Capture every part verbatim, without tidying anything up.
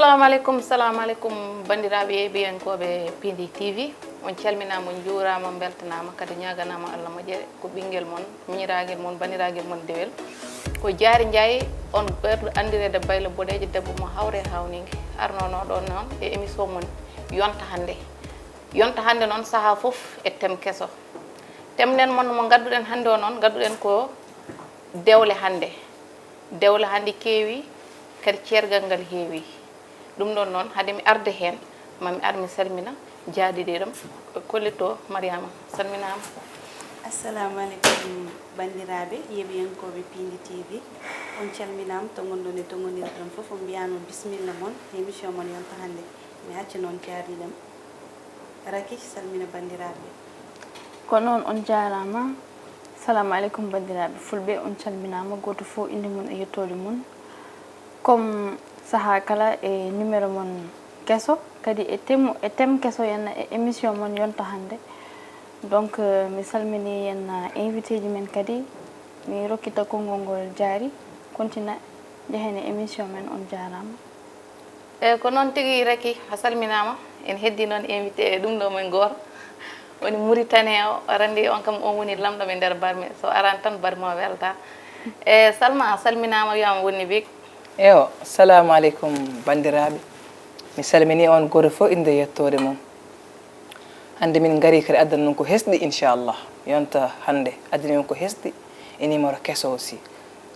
Salamu aleykum, salamu aleykum, banndiraaɓe yeeɓiyankooɓe Pindi T V. On calminaama, on njuuraama, on mbeltanaama, kadi ñaaganaama Allah moƴƴere. Ko ɓinngel mon, miñiraagel mon, banniraagel mon dewel. Ko Jaari Njaay, on ɓeerɗo anndireede Bayla Boɗeejo, debbo mo hawre hawniinge. Arnoono ɗoon noon e émission mon Yonta Hannde. Yonta Hannde noon sahaa fof e thème keso. Thème nen mon mo ngadduɗen hannde o noon, ngadduɗen ko dewle hannde. Dewle hannde keewi, kadi ceergal ngal heewi. Ɗum ɗoon noon, hade mi arde heen, ma mi ar mi salmina jaadiiɗo am, Kollitto Mariama, salminaama. Assalamu aleykum, banndiraaɓe yeeɓiyankooɓe Pindi T V. On calminaama, to ngonɗon e to ngondirɗon fof, on mbiyaama bismilla mon, émission mon Yonta Hannde. Mi acca noon jaadiiɗo am. Raki, salmina banndiraaɓe. Ko noon, on jaaraama. Salamu aleykum, banndiraaɓe fulɓe, on calminaama, gooto fof innde mum e yettoode mum. Comme sahaa kala e numéro mon keso, kadi e thème, e thème keso, yenna e émission mon Yonta Hannde. Donc, euh, mi salmini yenna invité ji men kadi. Mi rokkita konngol ngol Jaari, kontina, njehen e émission men, on jaaraama. Eeyi, ko noon tigi, Raki, a salminaama. En heddii noon invité e ɗum ɗo men gooto. Woni Mauritanie o, aɗa anndi on kam, on woni lamɗo men nder barme. So araani tan, barme o weltaa. E Salma, a salminaama, wiyaama woni big. Eyo, assalamu aleykum, banndiraaɓe. Mi salminii on gooto fof innde e yettoode mum. Hannde min ngarii kadi addana ɗum ko hesɗi, inchallah. Yonta hannde addani on ko hesɗi e numéro keso aussi.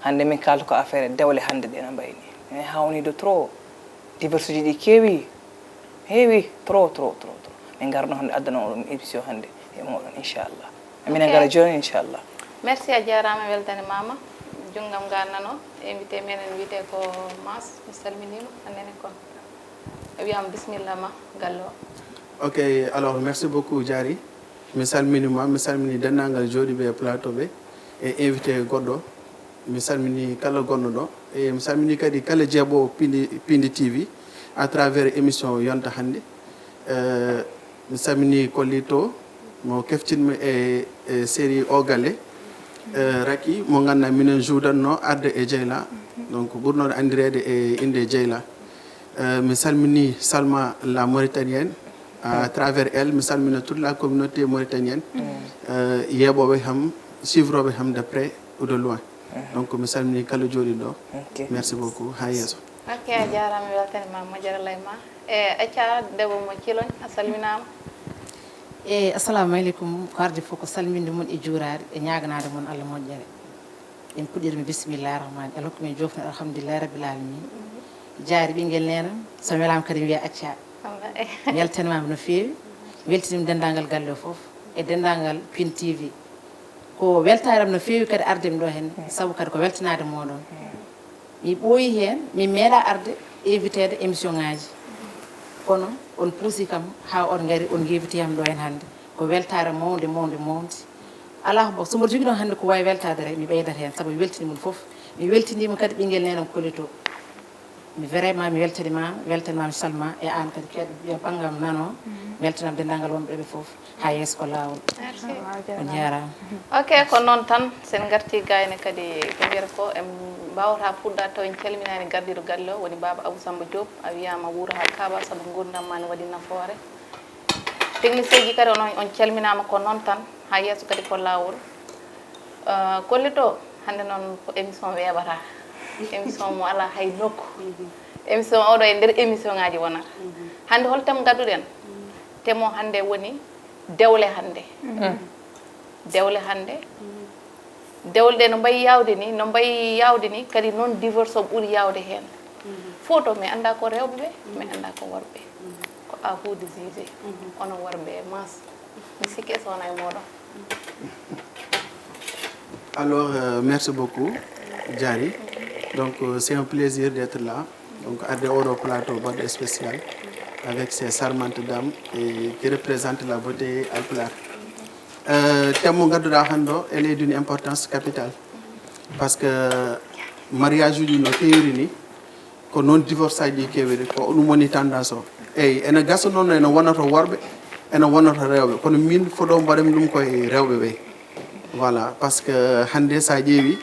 Hannde min kaalata ko affaire dewle hannde ɗe no mbayi ni. Ene hawni de trop. Divorce ji ɗi keewi, heewi trop, trop, trop, trop. Min ngarno hannde addana on ɗum émission hannde e moɗon, inchallah. Amin Ok. ngara jooni, inchallah. Merci, a jaaraama, weltanimaama. Junngam ngal nano, invité meɗen wiyetee ko Mass, mi salminiima, hannde ne ko. A wiyaama bismillah ma, gallo. Ok, alors merci beaucoup, Diary. Mi salminiima, mi salmini denndaangal jooɗiiɓe e plateau ɓe e invité goɗɗo. Mi salmini kala gonɗo ɗo. E mi salmini kadi kala jeeɓoowo Pindi, Pindi T V à travers émission Yonta Hannde. Euh, mi salmini Kollitto, mo keftinmi e, e série O Galle. Euh, Raki, mo ngannduɗaa minen juudatno arde e Jeyla. Donc, ɓurnoɗo anndireede e innde Jeyla. Euh, mi salmini Salma la Mauritanienne. À travers elle, mi salmina toute la communauté mauritanienne. Euh, yeeɓooɓe ham, suivroɓe ham de près ou de loin. Donc, mi salmini kala jooɗiiɗo ɗo. Ok. Merci beaucoup. Haa yeeso. Ok, a jaaraama, mi weltaniima, moƴƴere lay ma. E acca, debbo mo Ciloñ, a salminaama. E assalamu aleykum, ko arde fof ko salminde mon e juuraade e ñaaganaade mon Allah moƴƴere. En puɗɗiima bismillahi rahmani, Allah hokki men joofnde alhamdulillahi rabbil alamin. Jaari ɓinngel neene am, so welaama kadi mi wiya acca. Wallaahi. Mi weltaniima no feewi, weltiniima denndaangal galle o fof e denndaangal Pin T V. Ko weltaare am no feewi kadi arde mi ɗo hannde, sabu kadi ko weltanaade mooɗon. Mi ɓooyi heen, mi meeɗaa arde inviteede émission ŋaaji. Kono on puusi kam haa on ngari, on njeewti am ɗo heen hannde. Ko weltaare mawnde, mawnde, mawnde. Alaa ko, so mboɗo jogii ɗoon hannde ko waawi weltaade rek, mi ɓeydata heen, sabu mi weltini mon fof. Mi weltiniima kadi ɓinngel neene am Kolito. Mi vraiment, mi weltaniima, mi weltaniima Salma e aan kadi keɗoɗo bannge am nano. Mi weltaniima denndaangal wonɓe ɓe fof. Haa yeeso ko laawol. Merci. On njaaraama. Ok, ko noon tan, so en ngartii gayne kadi, ko mbiyata ko, en mbaawataa fuɗɗaade taw en calminaani gardiiɗo galle o, woni Baaba Abou Samba Diop. A wiyaama wuur haa kaaɓaa, sabu nguurndam maa ne waɗi nafoore. Technicien ji kadi, onon on calminaama, ko noon tan, haa yeeso kadi ko laawol. Euh, Kolito, hannde noon ko émission weeɓataa. Émission mo alaa hay nokku. Émission oɗo e nder émission ŋaaji wonata. Hannde hol thème ngadduɗen? Thème o hannde woni dewle hannde. Dewle hannde. Dewle ɗe no mbayi yaawde ni, no mbayi yaawde ni, kadi noon divorce o ɓuri yaawde heen. Fof to, mi anndaa ko rewɓe ɓe, mi anndaa ko worɓe. Ko à vous de juger. Onon worɓe, Mass. Mi sikki so wonaa e mooɗon. Alors, euh, merci beaucoup, Diary. Donc, euh, c'est un plaisir d'être là. Donc, arde oɗo plateau baɗɗo spécial avec ces charmantes dames et qui représentent la beauté alpulaar. Euh, thème mo ngadduɗaa hannde o, elle est d'une importance capitale. Parce que mariage uji no keewiri ni, ko noon divorce aji ɗi keewiri, ko ɗum woni tendance o. Eyi, ene gasa noon, ene wona to worɓe, ene wona to rewɓe. Kono min, fof ɗo mbaɗami ɗum koye rewɓe ɓe. Voilà, parce que hannde so a ƴeewi,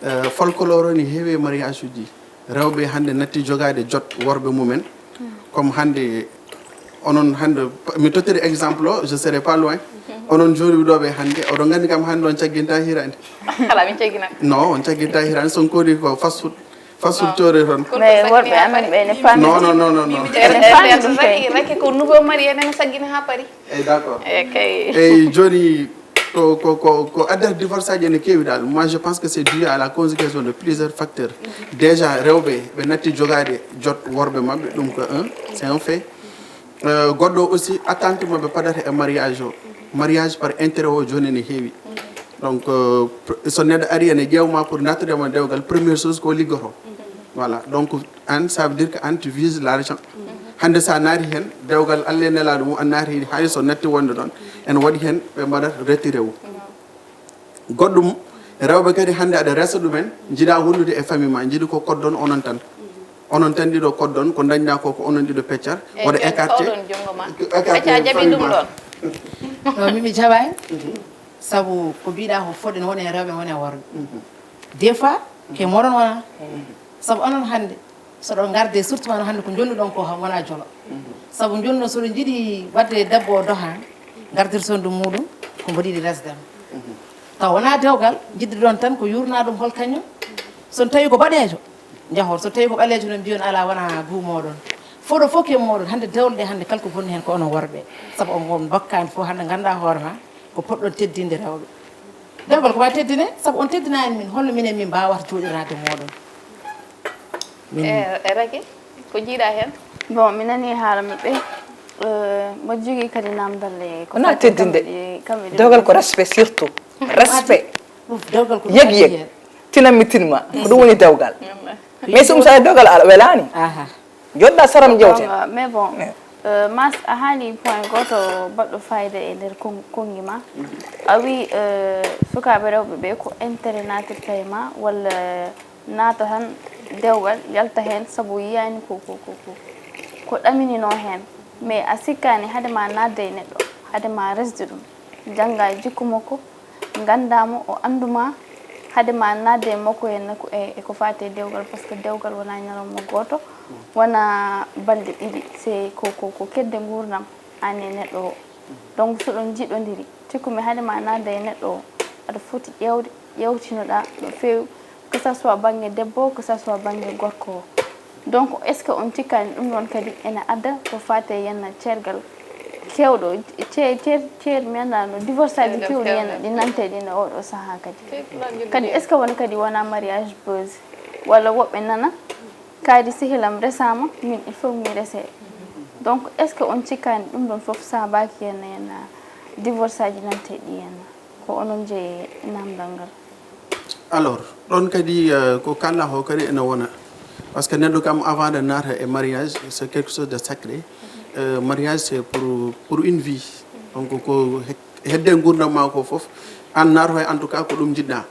euh, folklore o ne heewi e mariage uji. Rewɓe hannde natti jogaade jot worɓe mumen. Comme hannde, onon hannde, mi tottiri exemple o, je serai pas loin. Onon jooɗiiɓe ɗo ɓe hannde, oɗon nganndi kam hannde on cagginta hiraande. Kala min caggina. Non, on cagginta hiraande, son koɗi ko fast food. Fast food coore toon. Mais worɓe amen ɓe ne paami. Non, non, non, non, non. Raki ko nouveau marié nene saggina ha Paris. Eyi, d'accord. E kay. Eyi, jooni ko ko ko ko addata divorce aji ene keewi daal. Moi, je pense que c'est dû à la conjugaison de plusieurs facteurs. Déjà, rewɓe ɓe natti jogaade jot worɓe maɓɓe, ɗum ko un, c'est un fait. Euh, goɗɗo aussi, attente maɓɓe padata e mariage o. Mariage par intérêt o jooni ene heewi. Donc, euh, pr- so neɗɗo ari ene ƴeewma pour nattudema dewgal, première chose ko liggoto. Voilà, donc an, ça veut dire que an, tu vises l'argent. Hannde sa naati heen, dewgal Allah e nelaaɗo mum, a naati hay so natti wonde ɗon, ene waɗi heen ɓe mbaɗat retiré o. Goɗɗum, rewɓe kadi hannde aɗa resa ɗumen, njiɗa wondude e famille ma, njiɗi ko koddon onon tan. Onon tan ɗiɗo koddon, ko dañɗa ko, ko onon ɗiɗo peccat, waɗa écarté. Pecca jaɓi ɗum ɗon. No, min mi jaɓaani. Sabu ko mbiɗa ko fof ene woni e rewɓe, woni e worɓe. Des fois ke moɗon wona. Sabu onon hannde, so ɗon ngarde, surtout onon hannde ko jonnuɗon ko, kam wona jolo. Sabu jonnuɗon, so ɗon njiɗi waɗde debbo o doha, ngardirton ɗum muɗum ko mboɗo yiɗi resde. Taw wona dewgal, njiɗduɗon tan ko yurna ɗum hol kañum. So tawi ko baɗeejo, njahor. So tawi ko ɓaleejo noon, mbiyon ala, wona guu moɗon. Fof ɗo fof ke moɗon. Hannde dewle ɗe hannde kala ko bonni heen ko onon worɓe. Sabu on, on mbokkaani fof hannde ngannduɗa hoore ma ko poɗɗon teddinde rewɓe. Dewgal ko wawi teddine, sabu on teddinani min, holno minen min mbawata jooɗirade moɗon? E e Raki, ko jiiɗa heen? Bon, mi nani haala maɓɓe. Euh, mboɗo jogii kadi namdal e ko Wona faati teddinde. Kamɓe ɗe- kamɓe ɗe- Dewgal ko respect surtout. Respect. Uf, dewgal ko Yeg ɗum yeg. addi hen. Tinammi tinma. Ko ɗum woni dewgal. Mais so ɗum sa dewgal a welani. Aha. Joɗɗa saram jewte. Gonga, mais bon, euh, Mas, a haali point goto baɗɗo fayida e nder kon- konngi ma. A wi, euh, sukaaɓe rewɓe ɓe ko intérêt natirta e ma, walla naata tan dewgal yalta heen sabu yiyani ko ko ko ko ko ɗaminino heen. Mais a sikkani hade ma naatde e neɗɗo, hade ma resde ɗum, jannga e jikku makko, nganndaa mo, o annduma, hade ma naatde e makko e nokku e e ko faati e dewgal, parce que dewgal wona ñalawma gooto, wona balɗe ɗiɗi, c'est ko ko ko kedde nguurndam an e neɗɗo o. Donc so ɗon njiɗondiri, cikkumi hade ma naatde e neɗɗo o, aɗa foti ƴeewde, ƴeewtinoɗaa no feewi, que ça soit bannge debbo o, que ça soit bannge gorko o. Donc est ce que on cikkani ɗum ɗon kadi ene adda ko faati e yenna ceergal kewɗo, ceer ceer ceer mi anndaa no divorce aji kewɗi yenna ɗi nante ɗin e oɗo sahaa kadi? Kadi est ce que wona kadi wona mariage buzz, walla woɓɓe nana kaari sehilam resama, min il faut mi rese? Donc est ce que on cikkani ɗum ɗon fof saabaaki yenna yenna divorce aji nante ɗi yenna? Ko onon jeyi namdal ngal. Alors, ɗon kadi, euh, ko kala ho kadi ene wona. Parce que neɗɗo kam, avant de naata e mariage, c'est quelque chose de sacré. Euh, mariage, c'est pour pour une vie. Donc ko he- hedde nguurndam ma ko fof, an naatoto e, en tout cas, ko ɗum njiɗɗa.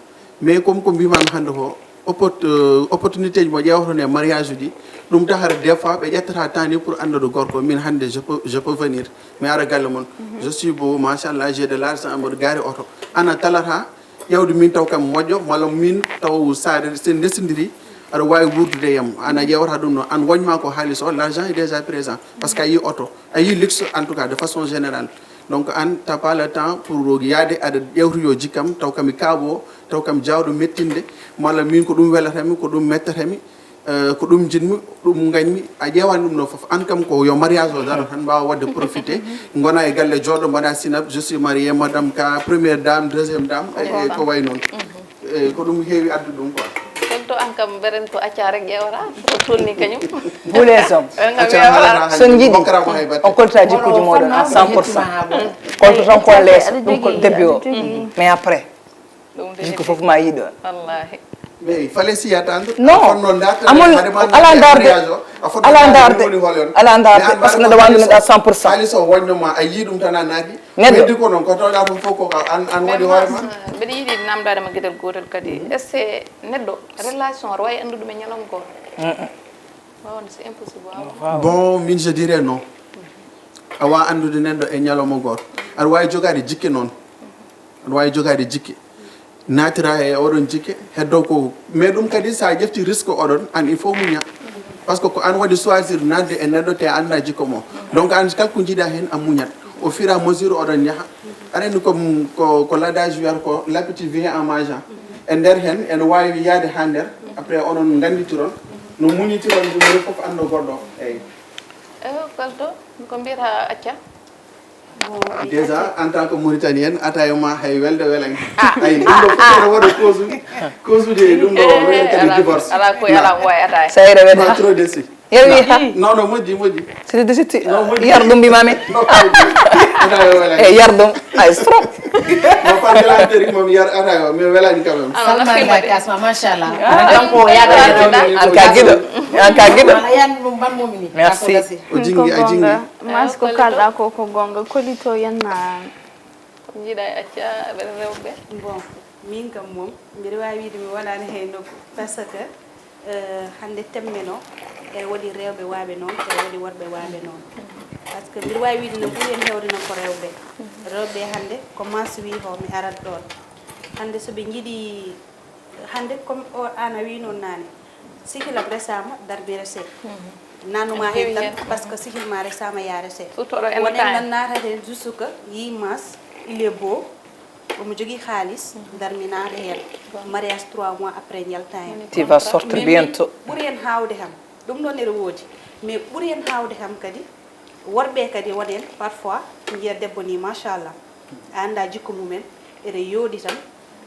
Mais comme ko mbimami hannde ko, opport- euh, opportunité ji mo ƴeewtoton e mariage uji, ɗum tahata des fois ɓe ƴettata temps ni pour anndude gorko. Min hannde je peux je peux venir, mi ara galle mon, je suis beau, machallah, j'ai de l'argent, mboɗo gaari oto. An a talata ƴeewde min taw kam moƴƴo, walla min taw saare sen ndesindiri, aɗa waawi wuurdude e am. An a ƴeewata ɗum noon, an woñma ko haalis o, l'argent est déjà présent, parce que a yii oto, a yii luxe, en tout cas de façon générale. Donc an, t'as pas le temps pour yaade aɗa ƴeewtoyo jikkam, taw kam mi kaaɓo, taw kam jaawɗo mettinde, walla min ko ɗum welatami, ko ɗum mettatami. Euh, ko ɗum njiɗmi, ɗum ngañmi, a ƴeewani ɗum ɗo fof. An kam ko yo mariage o daro tan, mbaawa waɗde profité, ngona e galle jooɗo, mbaɗa sinap, je suis marié, madame ka, première dame, deuxième dame, e e ko way noon. E ko ɗum heewi addu ɗum quoi. Kono to an kam mberen ko acca rek ƴeewata, ko tolni kañum. Vous les hommes, Acca haala so on njiɗi, bokkaraama hay batte. On kolta jikkuji moɗon à cent pour cent. Kolto tan ko leeso, ɗum ko début o. Mais après, Ɗum de jikku fof ma yiɗon. Wallahi. Mais il fallait s'y attendre. Non. Kono noon darta Amol hade ma ala naatde darde. Mariage o, a foti Ala darde darde. Woni hol yon. Ala darde, Mais an parce que mbaɗa neɗɗo ko wawde haalis neɗɗo à o- cent pour cent. Haalis o woñno ma, a yii ɗum tan a naati. Neɗɗo. Weddi ko noon ko tawɗa ɗum fof ko an an waɗi hoore ma. Mbeɗa yiɗi namdade ma geɗel gotel kadi. Est ce que neɗɗo relation aɗa wawi anndude ɗum e ñalawma goto? Wawde, c'est impossible. Wawa. Bon, min je dirais non. A wawa anndude neɗɗo e ñalawma goto. Aɗa wawi jogade jikke noon. Aɗa wawi jogade jikke. Naatira e oɗon jikke heddo ko, mais ɗum kadi sa ƴefti risque oɗon an, il faut muña. Parce que ko an waɗi choisir nadde e neɗɗo te annda jikko mo. Donc an kala ko jiiɗa hen a muñat. Au fur et à mesure oɗon yaha, aɗa andi ko, ko, ko l'adage wiyata ko l'appétit vient en mangeant. E nder hen ene wawi yaade ha nder, après onon ganditiron no muñitiron ɗum, ene foof ando goɗɗo. Eyyi. Eyo, Kaldo, ko mbiyata acca? Déjà, en tant que Mauritanienne, ataya ma hay welde welani. Ay, ɗum ɗo fof ene waɗa cause, cause de ɗum ɗo wiyata kadi divorce. Ala ko, ala ko wawi ataya. Sayre wede ha trop de si. Yerwi ha. Non, non, moƴƴi, moƴƴi. C'était de suite. Yar ɗum mbimami. Ataya welani. E yar ɗum. Ay, trop. Mo pas de la terre, moom yar ataya, mais welani quand même. Salma Ndiaye Kasma, machallah. Kanko o yaada An ka giɗo. An ka giɗo. Ala yan ɗum ban momini. Merci. O jingi, a jingi. Mas ko kalɗa ko ko gonga, kolito yenna. Ko jiiɗa e acca aɓere rewɓe? Bon, min kam moom mbiɗa wawi wiide mi wonani hay nokku, parce que hande temme no ene waɗi rewɓe waɓe noon, ene waɗi worɓe waɓe noon. Parce que mbiɗa wawi wiide no ɓuri en hewde noon ko rewɓe. Rewɓe hande ko mas wi ho mi arat ɗon. Hande soɓe jiiɗi, hande comme o an a wi noon nane, sikilam resama darmi rese. Nanuma hen tan, parce que sikil ma resama ya rese. Wonen nan natata hen juste que yi mas il est beau, omo jogui haalis, darmi naata hen. Mariage trois mois après jalta hen. Tu vas sortir bientôt. Ɓuri en hawde ham ɗum ɗon ene woodi, mais ɓuri en hawde ham kadi worɓe kadi wonen parfois jiiya debbo ni machallah, a anda jikku mumen, ene yooɗi tan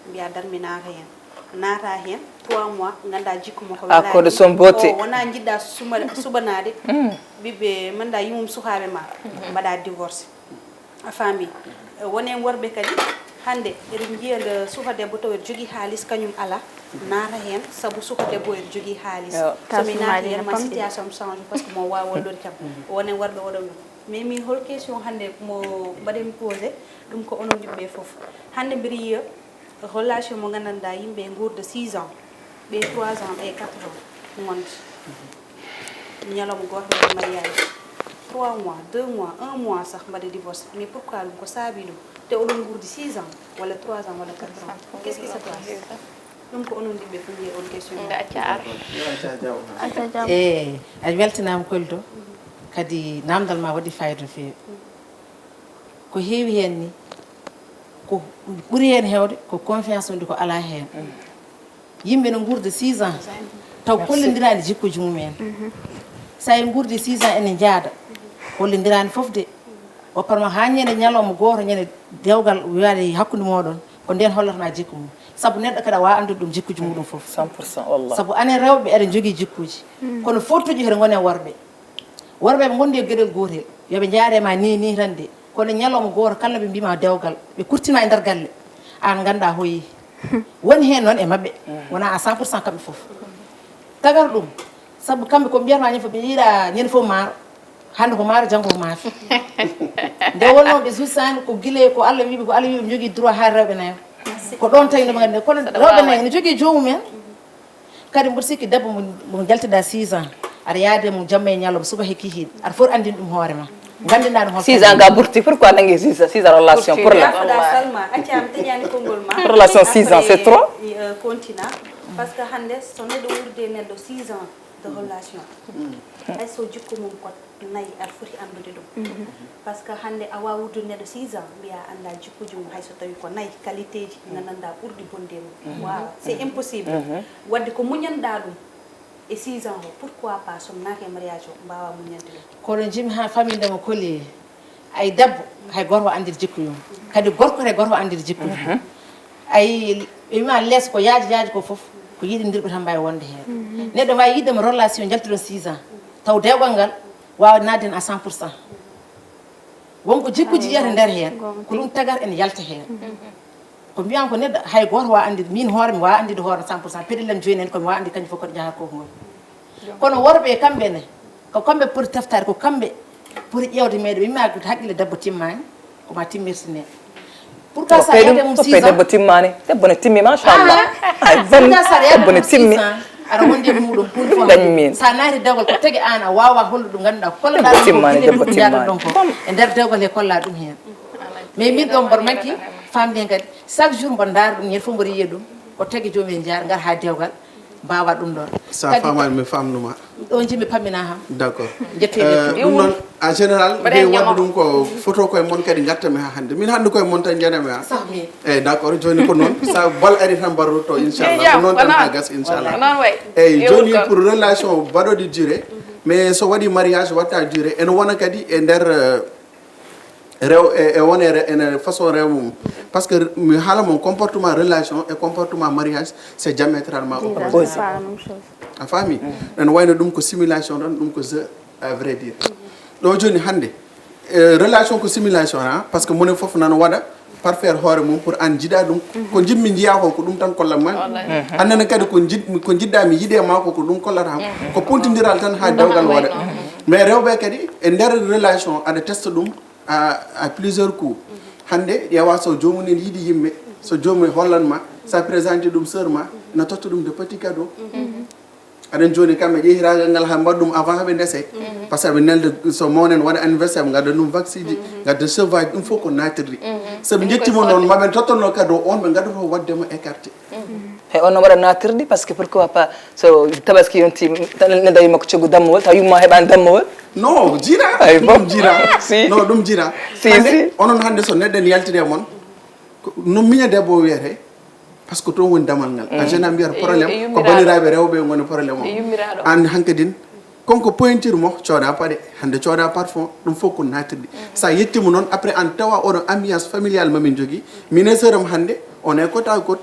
mbiya darmi naata hen. Naata hen trois mois ganda jikku mo ko Accord de son beauté. O wona jiɗɗa subanade ɓiɓɓe manda yumum sukaɓe ma, mbaɗa divorce. A faami. Wonen worɓe kadi hande eɗen jiiya nde suka debbo taw eɗe jogui haalis kañum ala, naata hen saabu suka debbo eɗe jogui haalis. Somi naati hen ma situation am change parce que mo wawa wallude kam. Wonen worɓe waɗa ɗum. Mais min hol question hande mo mbaɗen posé ɗum ko onon yimɓe foof? Hande mbiɗa yiya relation mo gandanɗa yimɓe guurda six ans, ɓe trois ans, ɓe quatre ans, wonde ñalawma goto waɗi mariage, trois mois, deux mois, un mois sah mbaɗa divorce. Mais pourquoi ɗum, ko saabi ɗum? Te oɗon guurdi six ans walla trois ans walla quatre ans, qu'est ce qui se passe? Ɗum ko onon yimɓe fof mbiye on question. Nde acca ar. E a weltinama Koldo. Kadi namdal ma waɗi fayida no feewi. Ko heewi heen ni, ko ɓuri heen heewde ko confiance wonde ko alaa heen. Yimɓe no nguurda six ans taw kollindirani jikkuji mumen. Sa en nguurdi six ans ene njaada, kollindirani fof de. O parma ha ñande ñalawma gooto, ñande dewgal wiyaade hakkunde mooɗon, ko nden hollatma jikku mum. Sabu neɗɗo kadi a wawa andude ɗum jikkuji muɗum fof. Cent pour cent, wallah. Sabu anen rewɓe eɗen jogii jikkuji, kono fottuji eɗen ngone worɓe. Worɓe ɓe ngondi e geɗel gotel, yoɓe jaare ma ni ni tan de, kono ñalawma goto kala ɓe mbima dewgal, ɓe kurtima e nder galle, an ganda hoyi. Woni hen noon e mabɓe, wona à cent pour cent kamɓe foof. Tagar ɗum, sabu kamɓe ko mbiyatma ñande fof ɓe yiiɗa ñande fof maaro. Hande ko maaro, janggo ko maafe. Nde wonno ɓe jusani ko guila ko Allah wiɓe, ko Allah wiɓe jogui droit ha rewɓe nayo. Ko ɗon tawi no ɓe gandi kono rewɓe nayo ne jogui jomumen. Kadi mboɗo sikki debbo mo mo jaltiɗa six ans, aɗa yaade mum jamma e ñalawma, suba e kikiiɗe, aɗa foti andinde ɗum hoore ma. Gandinɗa ɗum hoore. Six ans ga ɓurti, pourquoi nangue six ans, six ans relation pour la? Yafuɗa Salma, accam teñani konngol ma. Relation six ans, c'est trop. Continent. Parce que hande so neɗɗo wuurdi e neɗɗo six ans de relation, hay so jikku mum ko nayi, aɗa foti andude ɗum. Parce que hande a wawa wuurdude neɗɗo six ans mbiya anda jikkuji mum, hay so tawi ko nayi qualité ji gandanɗa ɓurɗi bonde mum, wawa, c'est impossible. Wadde ko muñanɗa ɗum e six ans o, pourquoi pas somi naati e mariage o mbawa muñande ɗum? Kono jimi ha famille nde mo koli, ay debbo hay goto o andir jikku yum, kadi gorko hay goto o andir jikku yum. Ay ɓe wima les ko yaaji yaaji ko foof, ko yiɗindirɓe tan mbawi wonde hen. Neɗɗo wawi yiɗdema relation jaltuɗo six ans, taw dewgal ngal wawa nadden à cent pour cent. Wonko jikkuji yiyata nder hen, ko ɗum tagar ene yalta hen. Ko mbiyan ko neɗɗo hay goto wawa andude, min hoore mi wawa andude hoore cent pour cent, peɗelam joyi nani komi wawa andude kañum fof koɗo jahata ko ngol. Kono worɓe kamɓe ne, ko kamɓe poti teftade, ko kamɓe poti ƴewde meɗe, ɓe mbiya ko haqqille debbo timmani, koma timmirtine. Pourquoi sa yade mum six ans? Debbo timmani, debbo ne timmi machallah. Ay, pourquoi sa yade mum six ans? Aɗa wondi e muɗum hunde fof. Ɗum dañmi min. Sa naati dewgal ko tagi an a wawa hollude ɗum ganduɗa kollaɗa ɗum ko guila ɗum ko jaɗa ɗon ko e nder dewgal he kolla ɗum hen. Mais min ɗon mboɗo manki Famɗi hen kadi, chaque jour mboɗo ndaara ɗum, ñande fof mboɗo yiya ɗum. Ko tagi joomum en njaar ngar haa dewgal, mbawa ɗum ɗon. Sa famani, mi famnuma. Ɗo jimmi pammina ham. D'accord. Jettee eh, ɗum noon, en général, mbaɗen wadde ɗum ko photo koye mon kadi gatta mi ha hannde. Min hannde koye mon tan janami ha. Sah mi. Eyyi, d'accord, joni ko noon. Sa bal ari tan mbarru to, inchallah. Ko noon tan ha gas, inchallah. Noon way. Eyyi, joni pour relation baɗoɗi durée. Mais so waɗi mariage watta durée, ene wona kadi e nder eh, rew e e wone re- ene façon rew mum. Parce que mi haala mon, comportement relation et comportement mariage, c'est diamétralement opposé. A faami? Ene wayno ɗum ko simulation tan, ɗum ko jeu, à vrai dire. Ɗo joni hannde, eh, relation ko simulation, ha, parce que mone fof nana waɗa parfaire hoore mum pour an jiɗa ɗum. Ko jiɗmi jiya ko ko ɗum tan kollan ma. Annene kadi ko jiɗ- ko jiɗɗa mi yiɗe ma ko ko ɗum kollata. Ko pontindiral tan ha dewgal waɗa. Mais rewɓe kadi e nder relation aɗa testa ɗum à à plusieurs coups. Hannde ƴeewa so joomum en yiɗi yimɓe, so joomum en hollan ma, sa présenté ɗum sœur ma, na totta ɗum de petit cadeau. Aɗen joni kamɓe ƴeehiragal ngal ha mbaɗa ɗum avant haɓe ndese. Parce que aɓe nelda so mawnen waɗa anniversaire ɓe gadda ɗum vacciji, gadda chevage, ɗum fof ko natirɗi. So ɓe jettima noon maɓe tottanno cadeau on ɓe gaddoto waddema écarté. He on no waɗa natirɗi parce que pourquoi pas so tabaski yonti tan neɗɗo wi makko coggu dammowol taw yumma heɓani dammowol. Non, jira. Ay, bon. Ɗum jira. Si. Non, ɗum jira. Si, hannde, si. Onon hannde so neɗɗo ne yaltide e mon, ko- no miña debbo wiyete, parce que toon woni damal ngal. A jeune mbiyata problème, ko bandiraaɓe rewɓe ngoni problème o. An hankadin, konko pointure mo, cooda paɗe, hannde cooda parfum, ɗum fof ko natirɗi. Sa yettima noon, après an tawa oɗon ambiance familiale mamin jogii, min e sœur am hannde, on est côte à côte.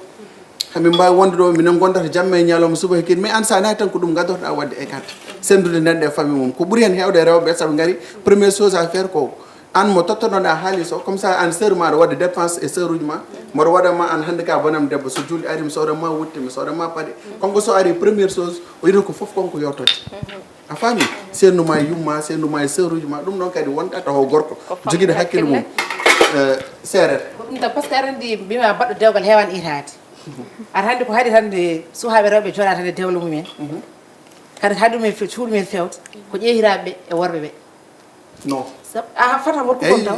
Hamin mbaawi wonde ɗo, minen ngondata jamma e ñalawma, subaka e kiir, mais an sa naati tan ko ɗum ngaddotoɗa waɗde écarté. Senndude neɗɗo e famille mum. Ko ɓuri heen heewde e rewɓe, sabu ngari, première chose à faire ko an mo tottonoɗa haalis o, comme ça an sœur ma aɗa waɗa dépense e sœur uji ma, mboɗo waɗa ma an hannde ka bonam debbo, so juulɗo ari mi soodan ma wutte, mi soodan ma paɗe. Kanko so ari première chose, o yiɗata ko fof kanko yewtoto. A faami? Senndu ma e yumma, senndu ma e sœur uji ma, ɗum ɗon kadi wonta taho gorko jogiiɗo hakkille mum. Eh, seereer. Ko ɗum tan, parce que aɗa anndi mbima baɗɗo dewgal heewani itaade. Aɗa anndi ko haɗi tan nde suhaaɓe rewɓe jooɗa tan e dewle mumen. Kadi haɗi ɗum e fe- cuuɗi men fewde ko ƴeehiraaɓe ɓe e worɓe ɓe. Non. Sab- a fata worko kon taw.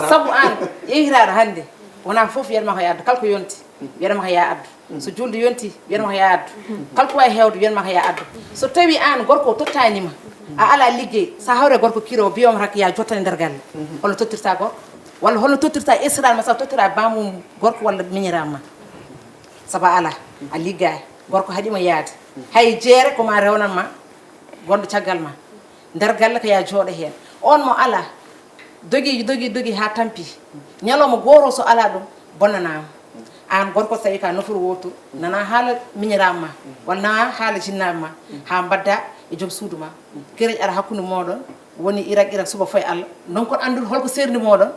Sabu an ƴeehiraaɗo hannde wona fof wiyatma ko ya addu, kala ko yonti wiyatma ko ya addu. So juulde yonti wiyatma ko ya addu. Kala ko wawi heewde wiyatma ko ya addu. So tawi an gorko o tottanima, a ala liggey, sa hawre gorko kiro o mbiyoma hak ya jottane nder galle. Holno tottirta gorko? Walla holno tottirta esiraɗo ma, sa tottira bamum gorko walla miñiraɗo ma? Sabu a ala, a liggay, gorko haɗima yaade. Hay jeere ko ma rewnanma gonɗo caggal ma. Nder galle ko ya jooɗo heen. On mo ala, dogi, dogi, dogi haa tampi. Ñalawma gooto so ala ɗum, bonnanaama. Aan gorko, so tawii ko a nofru wootu, nana haala miñiraaɓe ma, walla nana haala jinnaaɓe ma, haa mbaɗda e joom suudu ma. Kereej ara hakkunde mooɗon, woni irak, irak, suba foy Allah. Ndonkoɗon anndude holko seerndi mooɗon.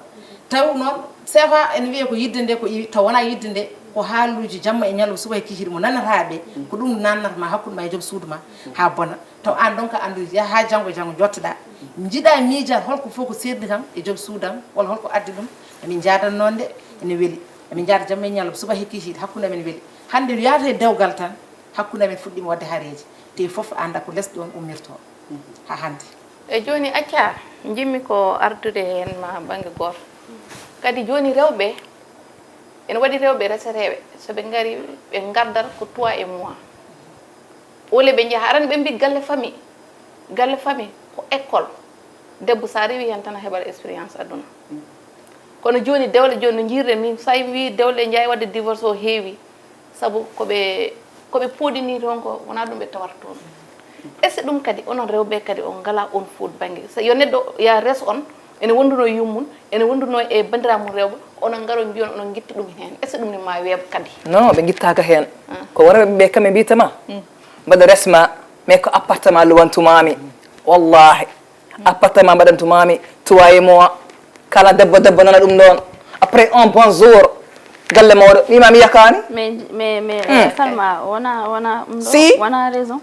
Taw noon, seefa ene wiyee ko yiɗde nde ko iwi, taw wonaa yiɗde nde, ko haaluuji jamma e ñalawma, suba e kikiiɗe mo nanata ɓe, ko ɗum nannata ma hakkunde ma e joom suudu ma, haa bona. Taw aan ɗon ko anndude, yaha haa janngo e janngo njottoɗaa. Njiɗaa miijaade holko fof ko seerndi kam e joom suudu am, walla holko addi ɗum. Emin njaadan noon de, ene weli. Emin njaada jamma e ñalawma, suba e kikiiɗe, hakkunde amen weli. Hannde yahata e dewgal tan, hakkunde amen fuɗɗiima waɗde hareeji. Te fof annda ko les ɗoon ummirtoo. Haa hannde. E jooni, acca, njiɗmi ko ardude heen ma bannge gooto. Kadi jooni rewɓe, ene waɗi rewɓe resereeɓe, so ɓe ngari, ɓe ngardat ko trois e mois. Wole ɓe njaha, arani ɓe mbi galle famille. Galle famille ko école. Debbo so a rewi heen tan a heɓat expérience aduna. Kono jooni dewle jooni no njiirɗen min, so a wii dewle njaay waɗde divorce o heewi. Sabu ko ɓe, ko ɓe pooɗini toon ko wonaa ɗum ɓe tawata toon. Est-ce que ɗum kadi onon rewɓe kadi on ngalaa on foot bannge? So yo neɗɗo ya res on, ene wonduno e yummum, ene wonduno e banndiraaɓe mum rewɓe, onon ngaro mbiyon onon ngitta ɗum heen. Est-ce que ɗum ne ma weeɓ kadi? Non, ɓe ngittaaka heen. Ko worɓe ɓe kamɓe mbiyta ma. Mbaɗa resma, mais ko appartement luwantumaami. Wallahi. Appartement mbaɗantumaami, trois mois. Kala debbo, debbo nana ɗum ɗoon. Après un bon jour, galle mawɗo, wima mi yakaani. Mais, mais, mais, Salma, wona, wona ɗum ɗo, si, wona raison.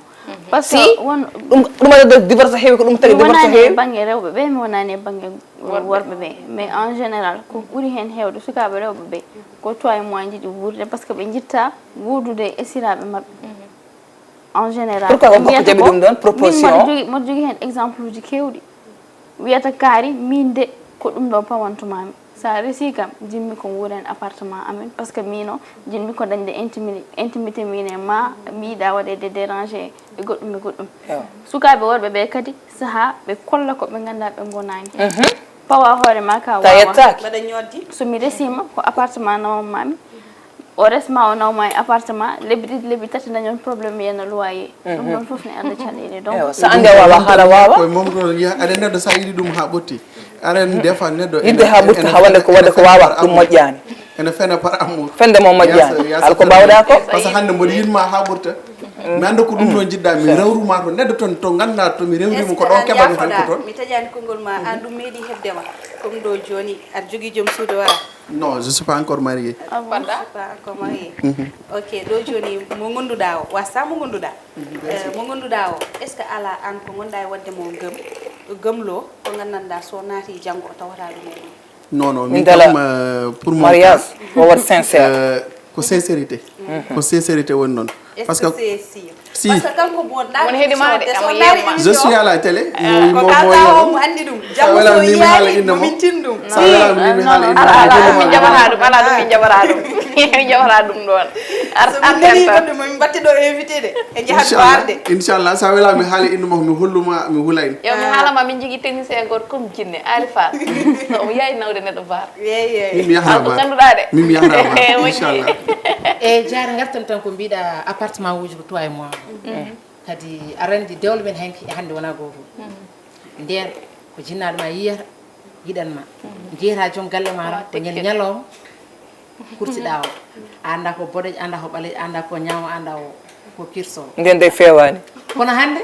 Parce que si, won ɗum, ɗum waɗa divorce heewi, ko ɗum tagi divorce heewi. Mi wonani e bannge rewɓe ɓe, mi wonani e bannge worɓe ɓe. Mais en général, ko ɓuri heen heewde sukaaɓe rewɓe ɓe, ko trois mois njiɗi wuurde, parce que ɓe njitta wuurdude e esiraaɓe maɓɓe. En général. Pourquoi on mbiyata ko jaɓi ɗum ɗon proposition? Mboɗo jogii, mboɗo jogii heen exemple uji keewɗi. Wiyata kaari, min de, ko ɗum ɗo pawantumaami. So a resi kam, jimmi ko nguuren appartement amen, parce que mino jimmi ko dañde intimi- intimité min e ma, mi yiɗa waɗede dérangé e goɗɗum e goɗɗum. Sukaaɓe worɓe ɓe kadi, saha ɓe kolla ko ɓe ngannda ɓe ngonaani. Pawa hoore ma ka. Wawa. Yettaaki. Mbaɗa ñooddi. So mi resima ko appartement nawam mami, o resma o nawma e appartement, lebbi ɗiɗi lebbi tati dañon problème wiyana loyer. Ɗum ɗon fof ne adda caɗeele. Donc, ewa, so annde wawa haala wawa. Koye mom ɗo yiya aɗa neɗɗo sa yiɗi ɗum ha ɓotti. Aren des fois neɗɗo yidde ha ɓurta ha wonde ko wonde ko wawa ɗum moƴƴani. Ene fena par amour. Fende mo moƴƴani. Hal ko mbawɗa ko. Parce que hannde mboɗo yinma ha ɓurta. Mi annda ko ɗum ɗo jiɗɗa, mi rewruma to neɗɗo ton to ngannda to mi rewrima ko ɗon keɓami tan ko ton. Mi taƴani konngol ma, an ɗum meeɗi heɓde ma. Comme ɗo joni aɗa jogui joom suudu wara? Non, je suis pas encore marié. Ah bon? Je suis pas encore marié. Ok, ɗo joni mo gonduɗa o, wasa mo gonduɗa. Eh, mo gonduɗa o, est ce que ala an ko gonɗa e wadde mo gëm gëmlo ko gandanɗa so naati janngo o tawata ɗum e ɗum? Non, non, min kam, euh, pour mon mariage o wat sincère. Euh, ko sincérité. Ko sincérité woni noon. Parce que c'est sûr? Si. Parce que kanko mo wonɗa won heɗima de, so naari je suis à la télé. Mo mo mo andi ɗum. Jamma so yiyaani mo min tin ɗum. Sa wela mi mi hala inde. Ala ala min jabata ɗum, ala ɗum min jabata ɗum. Min jabata ɗum ɗon. Ar ar ar. Ɗum min batti ɗo invité de. E jahat barde. Inchallah, sa wela mi hala inde mo mi holluma mi hulay. Yo mi halama min jigi technicien goto comme jinne, Alifa. So o yayi nawde neɗɗo bar. Yeyi yeyi. Min mi yahra bar. Min mi yahra bar. Inchallah. E jaare gartan tan ko mbiɗa appartement uji ko toi moi. Kadi aɗa anndi dewle men hanki e hannde wona gooto. Ndeen ko jinnaaɗo ma yiyata, yiɗan ma. Njeyata joom galle ma tan ko ñande ñalawma kursiɗa o. A annda ko boɗejo, a annda ko ɓalejo, a annda ko ñaawo, a annda o ko kirso. Ndeen de feewaani. Kono hannde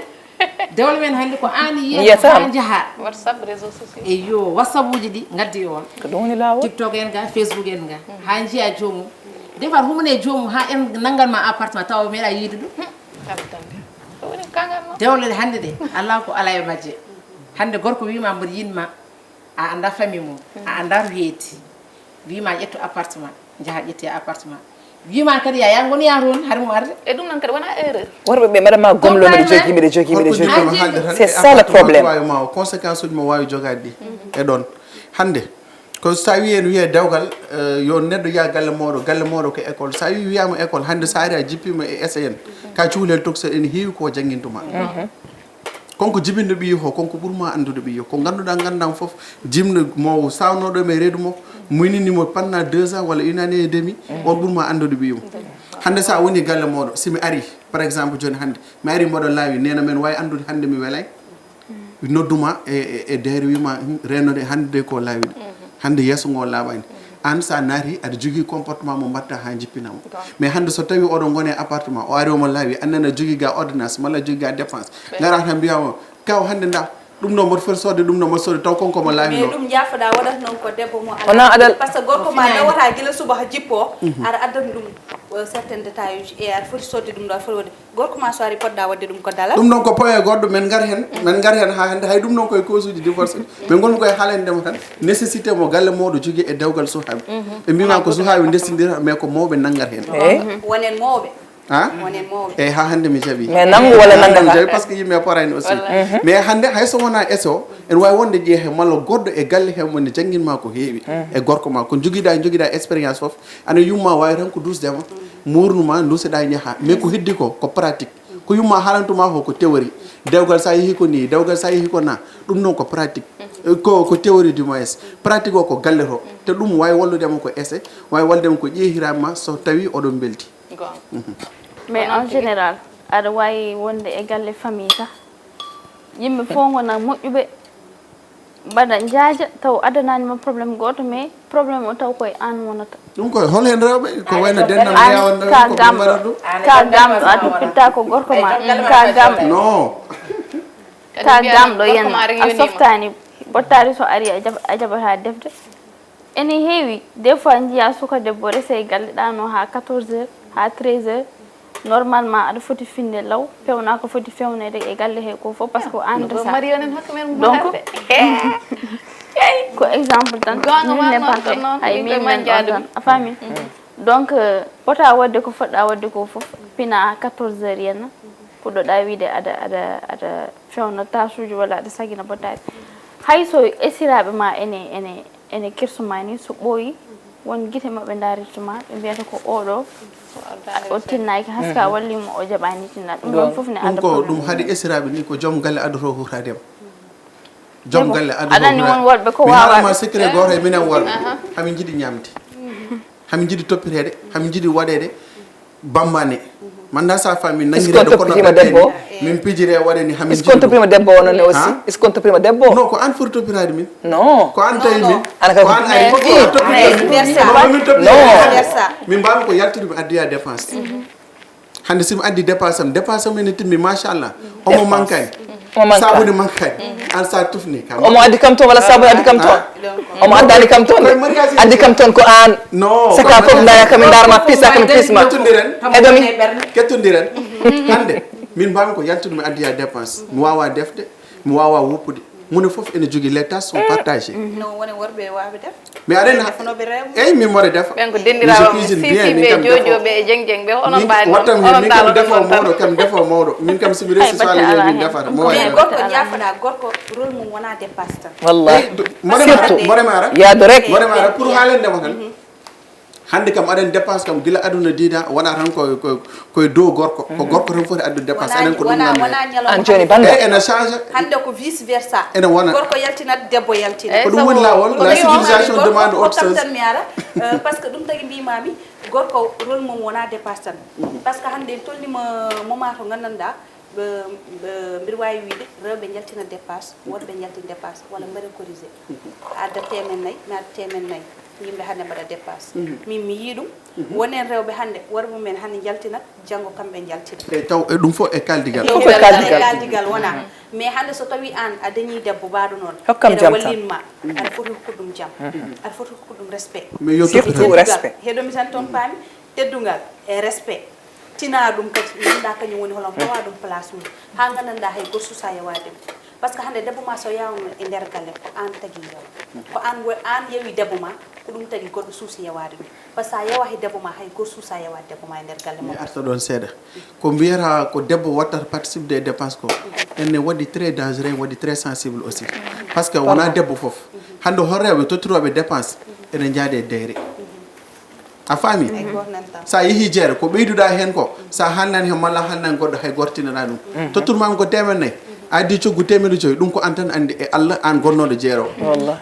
dewle men hannde ko an yiyata ha njaha. WhatsApp, réseaux sociaux. Eyo, WhatsApp uji ɗi ngaddi on. Ko ɗum woni laawol. TikTok en ga, Facebook en ga. Ha njiya joomum. Des fois humane joomum ha en nanngan ma appartement tawa meeɗa yiide ɗum. Dewle ɗe hannde ɗe, alaa ko alaa e majje. Hannde gorko wiima mboɗo yiɗma, a anndaa famille mum, a anndaa to heedi. Wiima ƴettu appartement, njaha ƴetti appartement. Wiima kadi ya, ya ngoni ya toon, hari mo arde. E ɗum noon kadi wona erreur. Worɓe ɓe mbaɗa ma gomlo, mbiɗa jogii, mbiɗa jogii, mbiɗa jogii. C'est ça le problème. Conséquence uji mo waawi jogaade ɗi. E ɗoon. Hannde, ko so tawi en wiyee dewgal, eh, yo neɗɗo yaha galle mawɗo, galle mawɗo ko école. So a wi wiyaama école, hannde so a ari a jippiima e S A N, ka cukalel tokosel ene heewi ko janngintuma. Kon ko jibinɗo ɓiyi o, kon ko ɓurma anndude ɓiyi o. Ko ngannduɗaa, ngannduɗaa fof, jimɗo mo sawnooɗo e reedu mo, muynini mo pendant deux ans walla une année et demie, on ɓurma anndude ɓiyi mum. Hannde so a woni galle mawɗo, si mi ari, par exemple, jooni hannde, mi ari mboɗo laawi, neena men waawi anndude hannde mi welay. Nodduma e, e, e deere wima, "Hmm, reenode hannde de ko laawi de. Hannde yeeso ngo laaɓani." Aan so a naati, aɗa jogii comportement mo mbaɗta haa jippinaa mo. Mais hannde so tawii oɗon ngoni e appartement, o ari omo laawi, aan nana jogii ga ordonnance, malla jogii ga dépense. Ngara tan mbiyaa mo, "Kaw, hannde nda, ɗum ɗo mboɗo foti soodde, ɗum ɗo mboɗo soodde," taw kon ko mo laawi. Mais ɗum jaafoɗa waɗata noon ko debbo mo alaa. Wona adal. Parce que gorko ma nawata gila suba ha jippo, aɗa addana ɗum, euh, certaines détails uji. E aɗa foti soodde ɗum ɗo, aɗa foti waɗde. Gorko ma so ari, poɗɗa waɗde ɗum ko dalal. Ɗum ɗon ko point goɗɗo, men ngar heen, men ngar heen haa hannde. Hay ɗum ɗon koye causeji divorce. Min ngonmi koye haalande mo tan, nécessité mo galle mawɗo jogii e dewgal suhaaɓe. Ɓe mbima ko suhaaɓe ndestindirta, mais ko mawɓe nanngata heen. Wonen mawɓe. Ha? Wonen mawɓe. Eyi, haa hannde mi jaɓi. Mais nanngu walla nanngata? Jaɓi, parce que yimɓe porani aussi. Mais hannde, hay so wonaa S O, ene waawi wonde ƴeehe malla goɗɗo e galle heen mo ne janngin ma ko heewi. E gorko ma, ko jogiɗa, jogiɗa expérience fof, ana yumma waawi tan ko duusde ma, muurnu ma, nduuseɗa, njaha. Mais ko heddi ko, ko pratique. Ko yumma haalantuma ko, ko théorie. Dewgal sa yehi ko ni, dewgal sa yehi ko na. Ɗum noon ko pratique. Eh, ko, ko théorie du moins. Pratique o ko galle to. Te ɗum waawi wallude ma ko essai, waawi wallude ma ko ƴeehiraama so tawi oɗon mbeldi. Goonga. Mais en général, aɗa waawi wonde e galle famille ka. Yimɓe fof ngona moƴƴuɓe, mbaɗa njaaja, taw addanaani ma problème gooto, mais problème o taw koye aan wonata. Ɗum koye hol heen rewɓe? Ko wayno dental mo yawande ka ko ɓe gamɗo, mbaɗa ɗum? Ka gamɗo, a toppitta ko gorko ma, ka gamɗo. Non. Ka gamɗo yen, a softaani, bottaari so ari a jab-, a jaɓata defde. Ene heewi, des fois njiya suka debbo rese e galle ɗaano haa quatorze heures, haa treize heures. Normalement, aɗa foti finde law, fewna ko foti fewnede e galle he ko fof, parce que an resa. Donc, ko exemple tan, min n'importe, hay min men ɗon tan, a faami? Donc, euh, pota wadde ko fotɗa wadde ko fof, pina à quatorze heures yenna, puɗɗoɗa wiide aɗa, aɗa, aɗa fewna tasuji walla aɗa sagina bottaari. Hay so esiraɓe ma ene, ene, ene kersuma ni, so ɓooyi, won gite maɓɓe ndarirtuma, ɓe mbiyata ko oɗo o tinnaaki, haska walli mo, o jaɓani tinna. Ɗum ɗon fof ne ɗum ko ɗum haɗi esiraɓe ni, ko joom galle addoto hurtade ma. Joom galle addoto. Aɗa anndi won worɓe ko wawa. Mi haalama secret gooto e minen worɓe, hamin jiɗi ñamde, hamin jiɗi toppiteede, hamin jiɗi waɗeede. Bambane. Manda sa fa min nangirede kono ɓe debbo. Min pijire waɗe ni hamin. Est-ce qu'on toppima debbo onon ne aussi? Est-ce qu'on toppima debbo? Non, ko an foti toppirade min. Non. Ko an tawi min. Ana ko an ari ko toppirade. Min toppirade. Min mbawi ko yaltude mi addiya dépense. Hande simi addi dépense am, dépense am ene timmi machallah. Omo mankani. Omo manka. Sabuni mankani. An sa tufni kam. Omo addi kam to wala sabuni addi kam to. Omo addani kam toon de. Addi kam toon ko aan. Saka fof ndaya kam e ndaar ma pisa kam pisma. Kettondiren. Kettondiren. Hannde min mbaami ko yaltude mi addoya dépense. Mi waawaa defde, mi waawaa woppude. Mone fof ene jogii, les tâches sont partagées. No wone worɓe waawi def. Mais aɗa anndi, eyi, min mboɗo defa. Ɓen ko dendiraaɓe am, Sisi ɓe, Jojo ɓe, Jeng Jeng ɓe, onon mbawi noon, onon daaloo ɗum noon tan. Wattam heen, min kam defoowo mawɗo, kam defoowo mawɗo. Min kam somi reesi so Allah jaɓi min defata. Mo wawi. Mais gorko, jaafoɗa, gorko rôle mum wona dépasse tan. Wallahi. Surtout. Mboɗo maara, mboɗo maara. Yaado rek. Mboɗo maara, pour haalande ma tan. Hannde kam aɗa anndi dépense kam gila aduna diida wona tan ko, ko, koye dow gorko. Ko gorko tan foti addude dépense, enen ko ɗum wona, wona ñalawma. An jooni bannda. Eyi, ene change. Hannde ko vice versa. Ene wona. Gorko yaltinat, debbo yaltinat. Ko ɗum woni laawol, la civilisation demande autre chose. Tan mi ara, euh, parce que ɗum tagi mbimami, gorko rôle mum wona dépasse tan. Parce que hannde en tolnima moment to nganndanɗa, mbiɗa wawi wiide rewɓe jaltina dépasse, worɓe jaltina dépasse, walla mbaɗa corrigé. A adda temen nayyi, mi adda temen nayyi. Yimɓe hannde mbaɗa dépasse. Min mi yii ɗum. Wonen rewɓe hannde, worɓe mumen hannde njaltinat, janngo kamɓe njaltina. Eyi, taw e ɗum fof e kaaldigal. Ɗum fof e kaaldigal. E kaaldigal wona. Mais hannde so tawi aan a dañi debbo mbaɗo noon, hokkam jam tan, wallinma, aɗa foti hokkude ɗum jam. Aɗa foti hokkude ɗum respect. Mais yo surtout respect. Heɗomi tan toon paami, teddungal e respect. Tina ɗum kadi, ngannda kañum woni holo pawa ɗum place mum. Haa nganndanɗa hay gor susa yawade ɗum. Parce que hannde debbo ma so yawno e nder galle, ko aan tagi yaw. Ko aan wo-, aan yewi debbo ma, ko ɗum tagi goɗɗo suusi yawade ɗum. Parce que sa yawa he debbo ma, hay gor suusa yawade debbo ma e nder galle. Mi arta ɗon seeɗa. Ko mbiyata ko debbo wattata participe des dépenses ko. Enne waɗi très dangereux, waɗi très sensible aussi. Parce que wona debbo fof. Hannde hol rewɓe tottirooɓe dépense, ene njaade e deyre. A faami? Sa yehi jeere, ko ɓeyduɗa heen ko, sa haalnani heen malla a haalnani goɗɗo, hay gortinana ɗum. Totturmami ko temen nayyi, a addi coggu temeɗe joyi, ɗum ko an tan anndi e Allah, an gonnooɗo jeere o.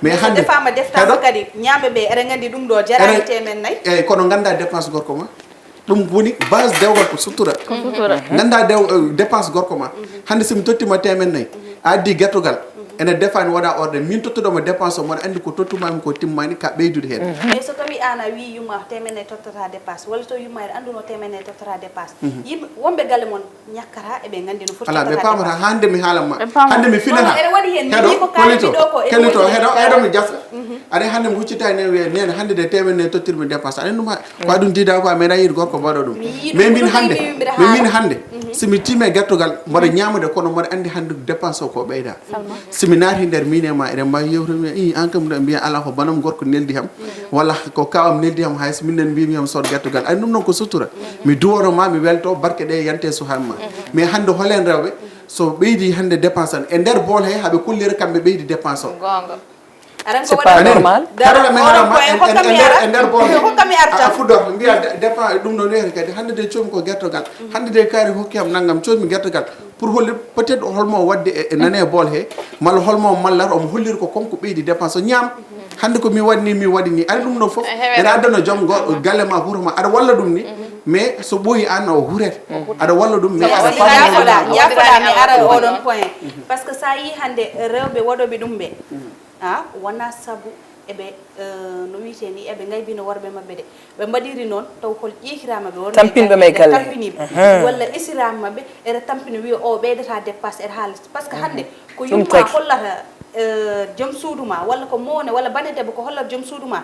Mais hannde, defama defta kadi, ñaaɓe ɓe, eɗen nganndi ɗum ɗo jarani temen nayyi. Eyi, kono ngannda dépense gorko ma. Ɗum woni base dewgal ko sutura. Ko sutura. Ngannda dew, eh, dépense gorko ma. Hannde somi tottima temen nayyi, a addi gertogal, ene defani waɗa ordre, min tottuɗoma dépense o, mboɗo anndi ko tottumami ko timmani, ka ɓeydude heen. Mais so tawi aan a wi yumma temen nayyi tottata dépense, walla so yumma eɗa annduno temen nayyi tottata dépense, yimɓe wonɓe galle mon ñakkata, eɓe nganndi no foti. Ala ɓe paamata. Hannde mi haalan ma, hannde mi finata. Eɗa waɗi heen, mi heɗo, ko kaalmi ɗo ko, heɗo, heɗo, heɗo mi jasa. Hannde hannde mi huccita heen wiye nene hannde de temen nayyi tottirmi dépense, aɗa anndi ɗum. Ko aɗum diida ko a meeɗa yiide gorko mbaɗo ɗum. Mais min hannde, mais min hannde, somi tiime gertogal, mboɗo ñaamude, kono mboɗo anndi hannde dépense o ko ɓeyda. Somi naati nder min e ma, eɗen mbawi yewtude, mi i an kam mbiya ala ko banam gorko neldi ham, walla ko kawam neldi ham, hay so minen mbimi ham sod gertogal. Anndi ɗum noon ko sutura. Mi duwono ma, mi welto, barke ɗe yante suhan ma. Mais hannde holen rewɓe, so ɓeydi hannde dépense an, e nder bool he haɓe kollira kamɓe ɓeydi dépense o. C'est pas normal. Hokkami arta. Fuɗɗoto mbiya dépense ɗum ɗo wiyata kadi hannde de coomi ko gertogal. Hannde de kaari hokki am nanngam, coomi gertogal. Pour holli peut-être holmo o waɗde e nane bool he, malla holmo o mallata, omo holliri ko kanko ɓeydi dépense o ñaam. Hannde ko mi waɗi ni, mi waɗi ni. Ari ɗum ɗo fof ene addana joom galle ma, huuro ma, aɗa walla ɗum ni. Mais so ɓooyi aan o huret. Aɗa walla ɗum mais aɗa faami. Jaafoɗa, jaafoɗa mi ara e oɗon point. Parce que sa yi hannde rewɓe waɗoɓe ɗum ɓe, a wona sabu eɓe, no wiyetee ni, eɓe ngaybina worɓe maɓɓe de. Ɓe mbaɗiri noon taw hol ƴeekiraama ɓe worɓe. Tampinɓe ma e galle. Tampiniɓe. Walla esiraama maɓɓe eɗa tampina wiya o ɓeydata dépasse eɗa haala. Parce que hannde ko yumma hollata joom suudu ma, walla ko mowne, walla bane debbo ko hollata joom suudu ma.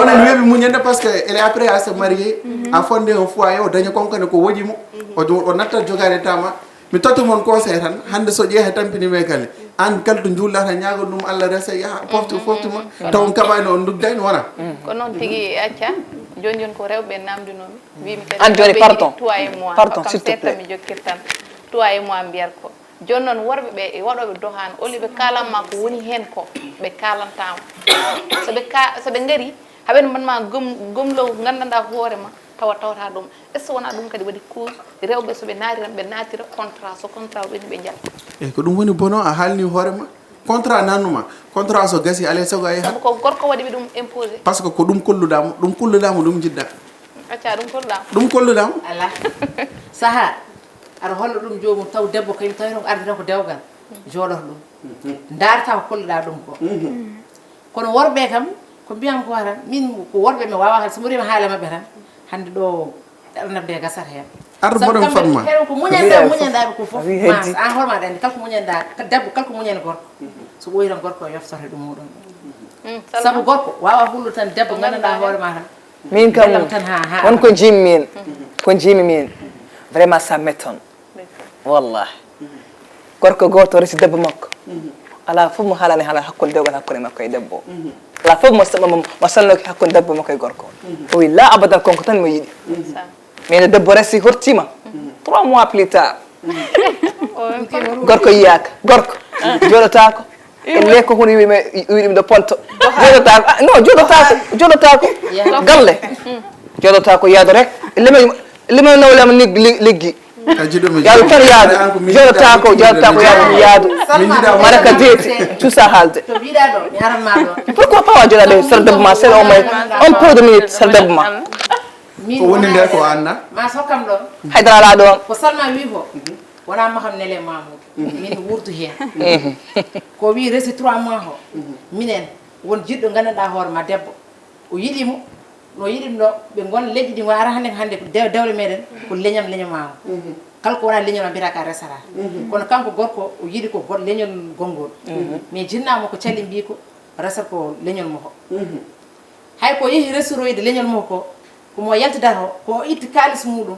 Onon weeɓi muñande, parce que elle est après à se marier, à fonder un foyer, o daña konkone ko woƴi mo, o, o natta jogaade tama. Mi totta mon conseil tan, hannde so ƴeehe tampini me kale, aan kala to njuullata ñaago ɗum Allah resa yaha pofti, pofti ma, taw on kaɓaani, on ndugdani wona. Ko noon tigi, acca. Jooni jooni ko rewɓe namdinoomi. Wiimi kadi an jooni, rewɓe pardon, yiɗi toi et moi. Pardon, kam s'il te plaît, mi jokkirtan toi et moi mbiyat ko. Jooni noon worɓe ɓe e waɗooɓe dohaan, au lieu ɓe kaalan ma ko woni heen ko, ɓe kaalantaa ma. So ɓe ka-, so ɓe ngarii, haɓen mbaɗ ma gom-, gomlow nganndanɗaa hoore ma, tawa tawata ɗum. Est-ce que wonaa ɗum kadi waɗi cause rewɓe so ɓe naati tan ɓe naatira contrat, so contrat o ɓenni ɓe njalta? Eyi, ko ɗum woni bono, a haalni hoore ma. Contrat nannuma, contrat so gasi alay sago a yahat. Sabu ko gorko waɗi ɓe ɗum imposé. Parce que ko ɗum kolluɗaa mo, ɗum kolluɗaa mo, ɗum njiɗɗaa. Acca ɗum kolluɗaa mo. Ɗum kolluɗaa mo. Alaa. Sahaa, aɗa holla ɗum joomum, taw debbo kañum tawi tan ko ardi tan ko dewgal. Jooɗoto ɗum. Ndaarata ko kolluɗaa ɗum ko. Kono worɓe kam, ko mbiyam ko tan, min ko worɓe mi waawaa haalde, so mi rewii haala maɓɓe tan, hannde ɗo arnam nde gasata heen. Arɗo mboɗon Fatma. Heɗen ko muñanɗaa, muñanɗaa ɓe ko fof. Wi heddi. Mas, an hoore ma aɗa anndi, kala ko muñanɗaa, ka debbo, kala ko muñani gorko. So ɓooyi tan gorko o yoftoto e ɗum muɗum. Sabu gorko waawaa hullude tan debbo nganndanɗaa hoore ma tan. Min kam, belɗam tan haa, haa won ko njiimi min, ko njiimi min. Vraiment, ça m'étonne. Wallahi. Gorko gooto resi debbo makko. Alaa fof mo haalani haala hakkunde dewgal, hakkunde makko e debbo. Alaa fof mo, mo, mo, mo salnoki hakkunde debbo makko e gorko. O wi, "La abadan, kanko tan mo yiɗi." Mais nde debbo resi, hortiima. Trois mois plus tard, gorko yiyaaka. Gorko jooɗotaako. Elle ko hunde wiimi, wiɗum ɗo ponto. Jooɗotaako. Ah, non, jooɗotaako. Jooɗotaako. Galle. Jooɗotaako, yaado rek. Leme, leme nawlama ni le-, leggi. Yaadu tan yaadu. Jooɗotaako, jooɗotaako, yaadu, yaadu. Mara ka deeti, cuusa haalde. To mbiɗa ɗo, mi aran ma ɗo. Pourquoi pas wa jooɗaade sara debbo ma, sara au moins un peu de minute sara debbo ma? Min ko woni nde ko anna? Ma sokkam ɗo. Haydara alaa ɗoon. Ko Salma wi ko, wonaa maham nele Mamoudou. Min wuurdu heen. Ko wi resi trois mois o. Minen, won jiɗɗo nganndanɗaa hoore ma debbo. O yiɗi mo, no yiɗi ɗo, ɓe ngon leƴƴi ɗi ngo ara hannde, hannde ko de-, dewle meɗen, ko leñam, leñam ma o. Kala ko wonaa leñol ma mbiyata ka resata. Kono kanko gorko, o yiɗi ko go-, leñol gonngol. Mais jinnaamo ko cali mbi ko resata ko leñol mo ko. Hay ko yehi resiroyde leñol mo ko, ko mo yaltidata o, ko o itti kaalis muɗum,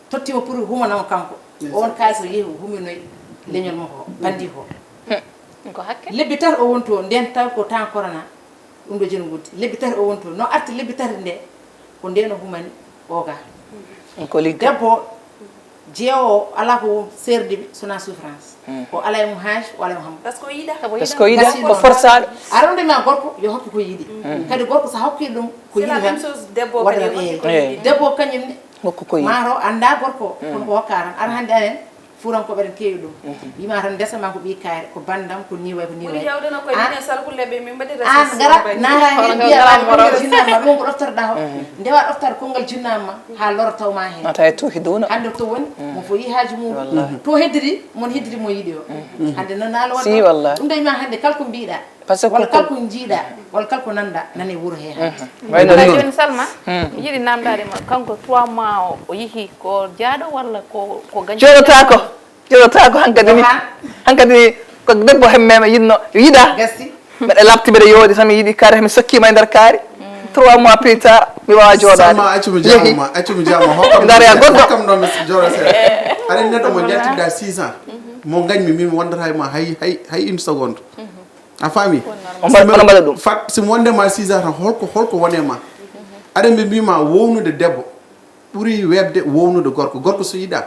totti mo pour humana mo kanko. On kaalis o yehi o huminoy leñol mo ko, bandi ko. Ko hakke. Lebbi tati o wonto, nden taw ko temps corona. Ɗum ɗo joni wuddi. Lebbi tati o wonto. No arti lebbi tati nde, ko nden o humani o ga. Ko ligge. Debbo jeewo o alaa ko seerdi ɓe, sona souffrance. O alaa e mum haaj, o alaa e mum hambo. Parce que o yiɗa. Parce que o yiɗa, ko forsaɗo. Aronde ma gorko, yo hokku ko yiɗi. Kadi gorko sa hokki ɗum ko yiɗi tan. C'est la même chose, debbo kadi yo hokku ko yiɗi. Debbo kañum ne. Hokku ko yiɗi. Maaro annda gorko, kono ko hokka tan. Ara hannde anen, Fuurankoɓe eɗen keewi ɗum. Wima tan ndesa ma ko ɓii kayre, ko bandam, ko ni way, ko ni way. Ɓuri hewde no koye minen sarkulleɓe, min mbaɗi an recherche gara naata hen mbiya ɓa ɗum ko ɗoftorɗa o. Ndewa ɗoftade kongal jinnama ha loro taw ma hen. Nata e tuuhi duuna. Hande to woni mo fo yi haaju muɗum to heddiri mon heddiri mo yiɗi o. Hande no naalo waɗi si wallahi ɗum de wima hande kala ko mbiɗa. Parce que walla kala ko jiiɗa walla kala ko nanɗa nane wuuro he hande. Wayno ɗum ɗon. Joni Salma, mi yiɗi namdade ma, kanko trois mois o, o yihi ko jaaɗo walla ko, ko gañi? Joɗotako, joɗotako hankadi ni. Hankadi ni ko debbo hemmema yinno, yiɗa. Gasi. Mbeɗa labti mbeɗa yooɗi tan mi yiɗi kaari mi sokkima e nder kaari. Trois mois plus tard mi wawa joɗade. Salma, accu mi jaama, accu mi jaama. Hokkam mi daroya goɗɗo. Hokkam ɗo mi joɗo seeɗa. Aɗa neɗɗo mo jaltinɗa six ans. Mo gañmi min mi wondata e ma hay, hay, hay une seconde. A faami? On mbaɗa, on mbaɗa ɗum. Fat simo wonde ma six ans tan holko, holko wone ma? Aɗa mbi mbima wownude debbo ɓuri webde wownude gorko. Gorko so yiɗa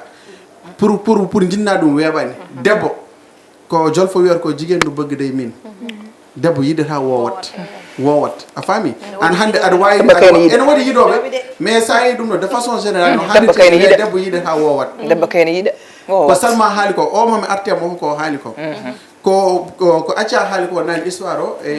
pour, pour, pour jinna ɗum weɓani. Debbo ko jolfo wiyata ko jigéen du bëgg day miin. Debbo yiɗata wowat. Wowat. A faami? An hande aɗa wawi ene waɗi yiɗoɓe mais sa yi ɗum no de façon générale no haali debbo yiɗata wowat. Debbo kayne yiɗa. Ko Salma haali ko o mami arte mo ko haali ko. Ko, ko, ko acca haali ko nani histoire o e,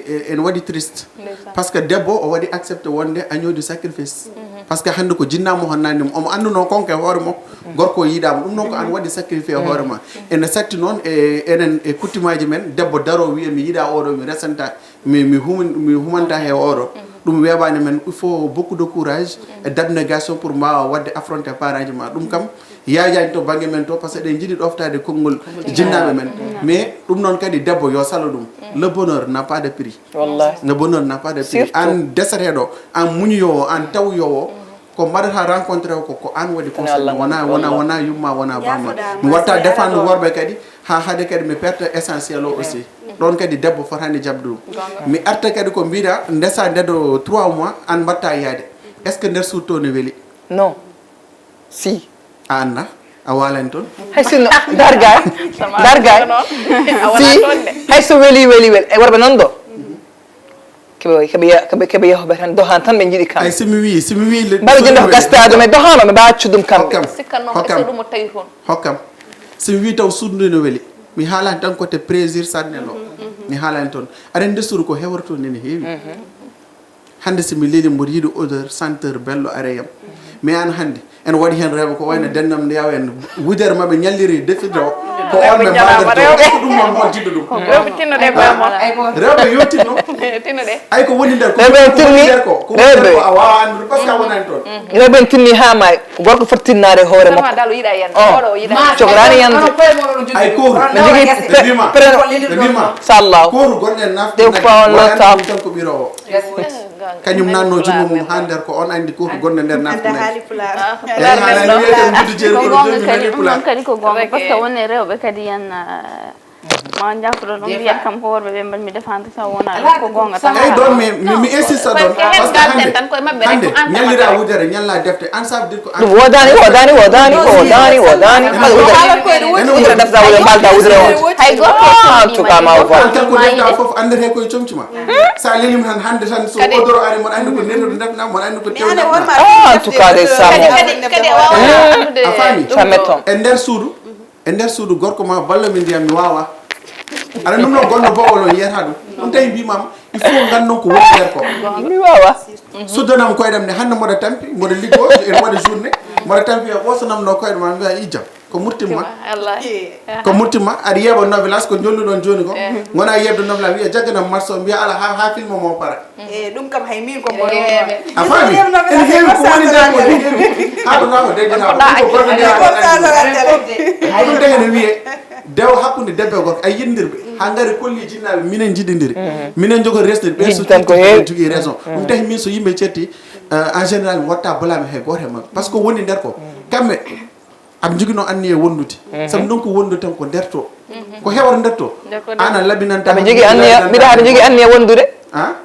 e, ene waɗi triste. Par ce que debbo o waɗi accepté wonde agneau du sacrifice. Par ce que hande ko jinnamo hon nani omo anduno konko e hoore mo. Gorko o yiɗama ɗum noon ko an waɗi sacrifié hoore ma. Ene satti noon e enen e kuttimaji men debbo daro wiya mi yiɗa oɗo mi resanta mi, mi, human, mi humanta he oɗo. Ɗum weɓani men il faut beaucoup de courage et d'abnégation pour mbawa wadde affronté parent ji ma ɗum kam. Yaajaani to bannge men to, par ce que eɗen njiɗi ɗooftaade konngol jinnaaɓe men. Mais ɗum noon kadi debbo yo salo ɗum. Le bonheur n'a pas de prix. Wallahi. Le bonheur n'a pas de prix. An desateeɗo, an muñoyoowo, an tawoyoowo, ko mbaɗata rencontré o ko, ko an waɗi concerné, wona, wona, wona yumma, wona bamma. Mi watta défendre worɓe kadi, haa hade kadi mi perte essentiel o aussi. Ɗoon kadi debbo fotani jaɓde ɗum. Mi arta kadi ko mbiɗa ndesa ndeɗo trois mois, an mbatta yaade. Est-ce que nder suudu to ne weli? Non. Si. A annda? A waalani toon? Hay sinno, dargay, dargay. Si, hay so weli, weli, weli. E worɓe noon ɗo. Keɓe, keɓe, keɓe, keɓe yahoɓe tan, dohan tan ɓe njiɗi kamɓe. Ay, si mi wii, si mi wii le-, mbaɗa jinde ko gastade, mais dohano, ɓe mbawa accu ɗum kamɓe. Hokkam, hokkam, hokkam. Si mi wii taw suudu ndu no weli. Mi haalani tan côté plaisir sanne ɗo. Mi haalani toon. Aɗa anndi suudu ko hewata toon ene heewi. Hannde si mi leeli mboɗo yiɗi odeur, senteur bello areyam. Mais an hannde, ene waɗi heen rewɓe ko wayno denndam nde yaw en wudere maɓɓe ñalliri defirde o. Ko on ɓe mbaɗata to. Est-ce que ɗum noon on jiɗɗo ɗum? Rewɓe tinno ɗe koye mon. Rewɓe yo tinno. Tinno ɗe. Ay ko woni nder ko woni nder ko. Ko woni nder ko a wawa anndude parce que a wonani toon. Rewɓe en tinni ha maayi. Ko gorko foti tinnaade hoore makko. Dal yiɗa yen. Oɗo yiɗa. Cogoraani yande. Ay kooru. Ɓe njogii ɓe mbima. Ɓe mbima. Sallah. Kooru gonɗen nafti. Dew ko pawon lo tan. Tan ko ɓiro o. Kañum nanno junngo mum haa nder ko on anndi ko ko gonɗo nder nafti. Eyi haala ni wiyeten buddu jeeri ko ɗum nani pulaar. Kadi ko gonga parce que wonne rewɓe kadi yan ma jafro ɗum mbiyen kam ko worɓe ɓe mbaɗmi défendre taw wona ko gonga tan. Eyi ɗon mi mi mi insista ɗon parce que hannde hannde ñallira wudere ñalla defte an ça veut dire ko an. Ɗum wodani wodani wodani wodani wodani. Wudere defta wudere mbalda wudere on. Hay goto. En tout cas ma o fo. An tan ko defta fof anndete koye comci ma. Sa lelima tan hannde tan so odoro ari mon anndi ko neɗɗo defna mon anndi ko tewna. Ah, en tout cas de samo. Kadi kadi a wawa anndude. A faami? Ça m'étonne. E nder suudu e nder suudu gorko ma ballo mi ndiyam mi wawa. Aɗa ɗum ɗon gonɗo bowol on yiyata ɗum ɗum tawi mbimama il faut gandon ko woni nder ko. Mi wawa. Suddanam koyɗam ne hannde mboɗo tampi mboɗo liggo ene waɗa journée mboɗo tampi e ɓosanam no koyɗe ma mbiya ijam. Ko murtimma. Ko murtimma aɗa yeeɓa novelas ko jolluɗon joni ko. Gona yeeɓde novelas wiya jagganam matso mbiya ala ha ha filme mo para. E ɗum kam hay min ko mboɗo a faami ene heewi ko woni nder ko ene heewi haɗotako degganako ɗum ko golle ndewaɗo ɗum degene wiye dew hakkude debbe e gorko ay yindirɓe ha ngari kolli jinnaɓe minen jiɗidiri minen jogori resde ɓe so tan ko heewi jogui raison ɗum tahi min so yimɓe cetti en général mi watta blame hay goto e mabɓe par ce que woni nder ko kamɓe aɓe jogino anniye wondude sabu donc wondu tan ko nder to ko hewata nder to an a labinanta aɓe jogui anniya mbiɗa haɓe jogui anniya wondude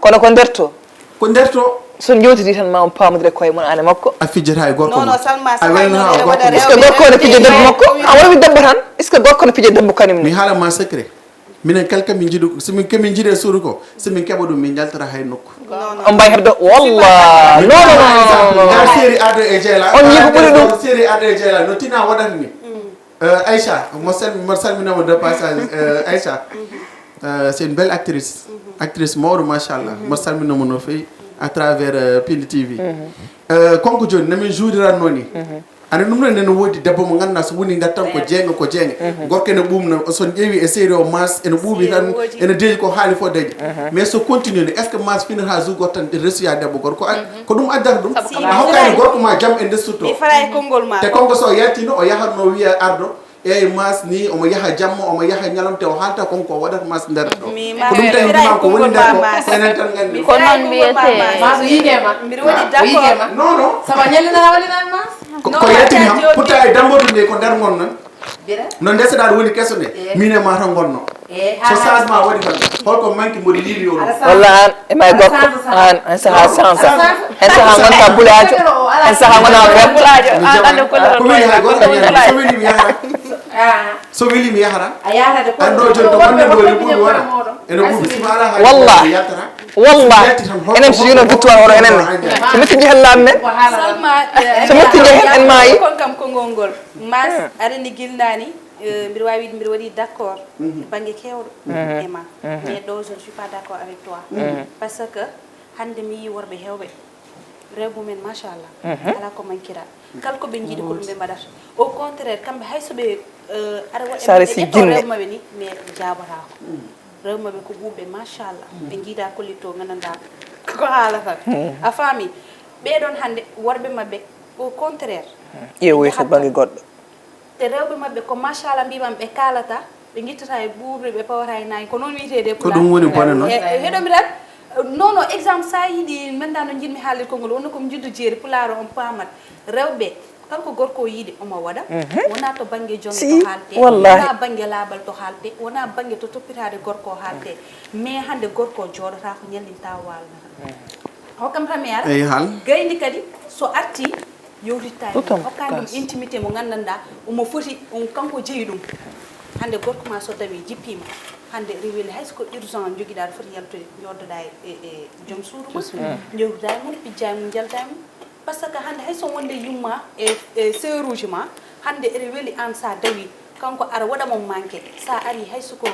kono ko nder to ko nder to so jowtidi tan ma on pamodire koye mon an e makko a fijjata e gorko ma a welnata gorko ma est ce que gorko ne fija debbo makko a woni debbo tan est ce que gorko ne fija debbo kañum mi haalama secret minen kala kamin jiidu somin kamin jiidu e suudu ko somin keɓa ɗum min jaltata hay nokku on mbay hebdo wallah non non non non série ado e jeela on yii ko ɓuri ɗum série ado e jeela no tina waɗata ni Euh, Aïcha, mo salmi- mo salminama de passage. Euh, Aïcha, euh, c'est une belle actrice. Actrice mawɗo, machallah. Mo salminama no feewi à travers euh, Pindi T V. Euh, konko joni namin juudiranno ni. Ani ɗum noon ene woodi debbo mo ngannduɗaa so woni nder tan ko jeeŋa, ko jeeŋa. Gorko ene ɓuumna, so on ƴeewi e série o Maas, ene ɓuuɓi tan, ene deeƴi ko haali fof dañi. Mais so continue ni, est ce que Maas finata jour goto tan resuya debbo goto? Ko a- ko ɗum addata ɗum. A hokkaani gorko ma jam e nder sutto. Mi fara e konngol ma. Te konko so o yaltino, o yahatno wiya ardo, eyyi Maas ni, omo yaha jamma, omo yaha ñalawma, te o haalta konko o waɗata Maas nder ɗo. Ko ɗum tan mbima ko woni nder ko, ko enen tan nganndi. Ko noon mbiyetee. Maas yiide ma. Mbiɗa woni d'accord. Non, non. Sabu a ñallinana waɗi nan Maas? Ko ko yaltini ham, pourtant e damboto nde ko nder ngon non. No ndeseɗaa ɗo woni keso nde, min e ma tan ngonno. So changement waɗi tan, holko manki mboɗo yiiwi o ɗum? Walla aan e may gorko, aan en saha change. En saha ngonta bulaajo, en saha ngona vert. Ko weli hay goto ñande, so weli mi yahata. So weli mi yahata. An ɗo joni to wonde ɗo ni ɓuuɓi wona. Ene ɓuuɓi sima ala hay. Walla. Yaltata. Walla. Enen so yino victoire oɗo enen ne. So metti jehen laamme. So metti jehen en maayi. Kon kam konngol ngol. Maas, aɗa ni gilnaani, eh, mbiɗa waawi wiide mbiɗa waɗi d'accord bannge keewɗo e ma. Mais ɗo, je ne suis pas d'accord avec toi. Parce que hannde mi yii worɓe heewɓe, rewɓe mumen, machallah, alaa ko mankira. Kala ko ɓe njiɗi ko ɗum ɓe mbaɗata. Au contraire, kamɓe hay so ɓe, eh, aɗa waɗa Sare si ƴetto Jinne. Rewɓe maɓɓe ni, mais jaabotaako. Rewɓe maɓɓe ko ɓuuɓɓe, machallah. Ɓe njiida kollitto, nganndanɗaa ko haalata. A faami? Ɓee ɗoon hannde, worɓe maɓɓe, au contraire, ƴeewoy to bannge goɗɗo. Te rewɓe maɓɓe ko machallah mbimam ɓe kaalata, ɓe ngittata e ɓuuɓri, ɓe pawata e naange. Ko noon wiyetee de ko ɗum woni bone noon. E, e, heɗomi tan. Non, non, exemple, so a yiɗi, mi anndaa no njiɗmi haalirde konngol, wonno ko mi juddu jeeri, pulaar o on paamat. Rewɓe, kala ko gorko o yiɗi, omo waɗa. Wonaa to bannge jonde to haalte, wallahi. Wonaa bannge laaɓal to haalte, wonaa bannge to toppitaade gorko o haalte. Mais hannde gorko o jooɗotaako, ñallinta waalnata. Hokkam tan mi ara. Eyi, haal. Gayni kadi, so arti, yewtitta e mum, hokka ɗum intimité mo nganndanɗaa omo foti, on kanko jeyi ɗum. Hannde gorko ma so tawi jippiima, hannde ene weli hay so ko urgent njogiɗaa, aɗa foti yaltude, njooɗoɗaa e, e, e joom suudu ma, njewtidaa e mum, pijjaa e mum, njaltaa e mum. Parce que hannde hay so wonde yumma e, e sœur uji ma, hannde ene weli aan so a dawi, kanko aɗa waɗa mo manqué, so a ari hay so ko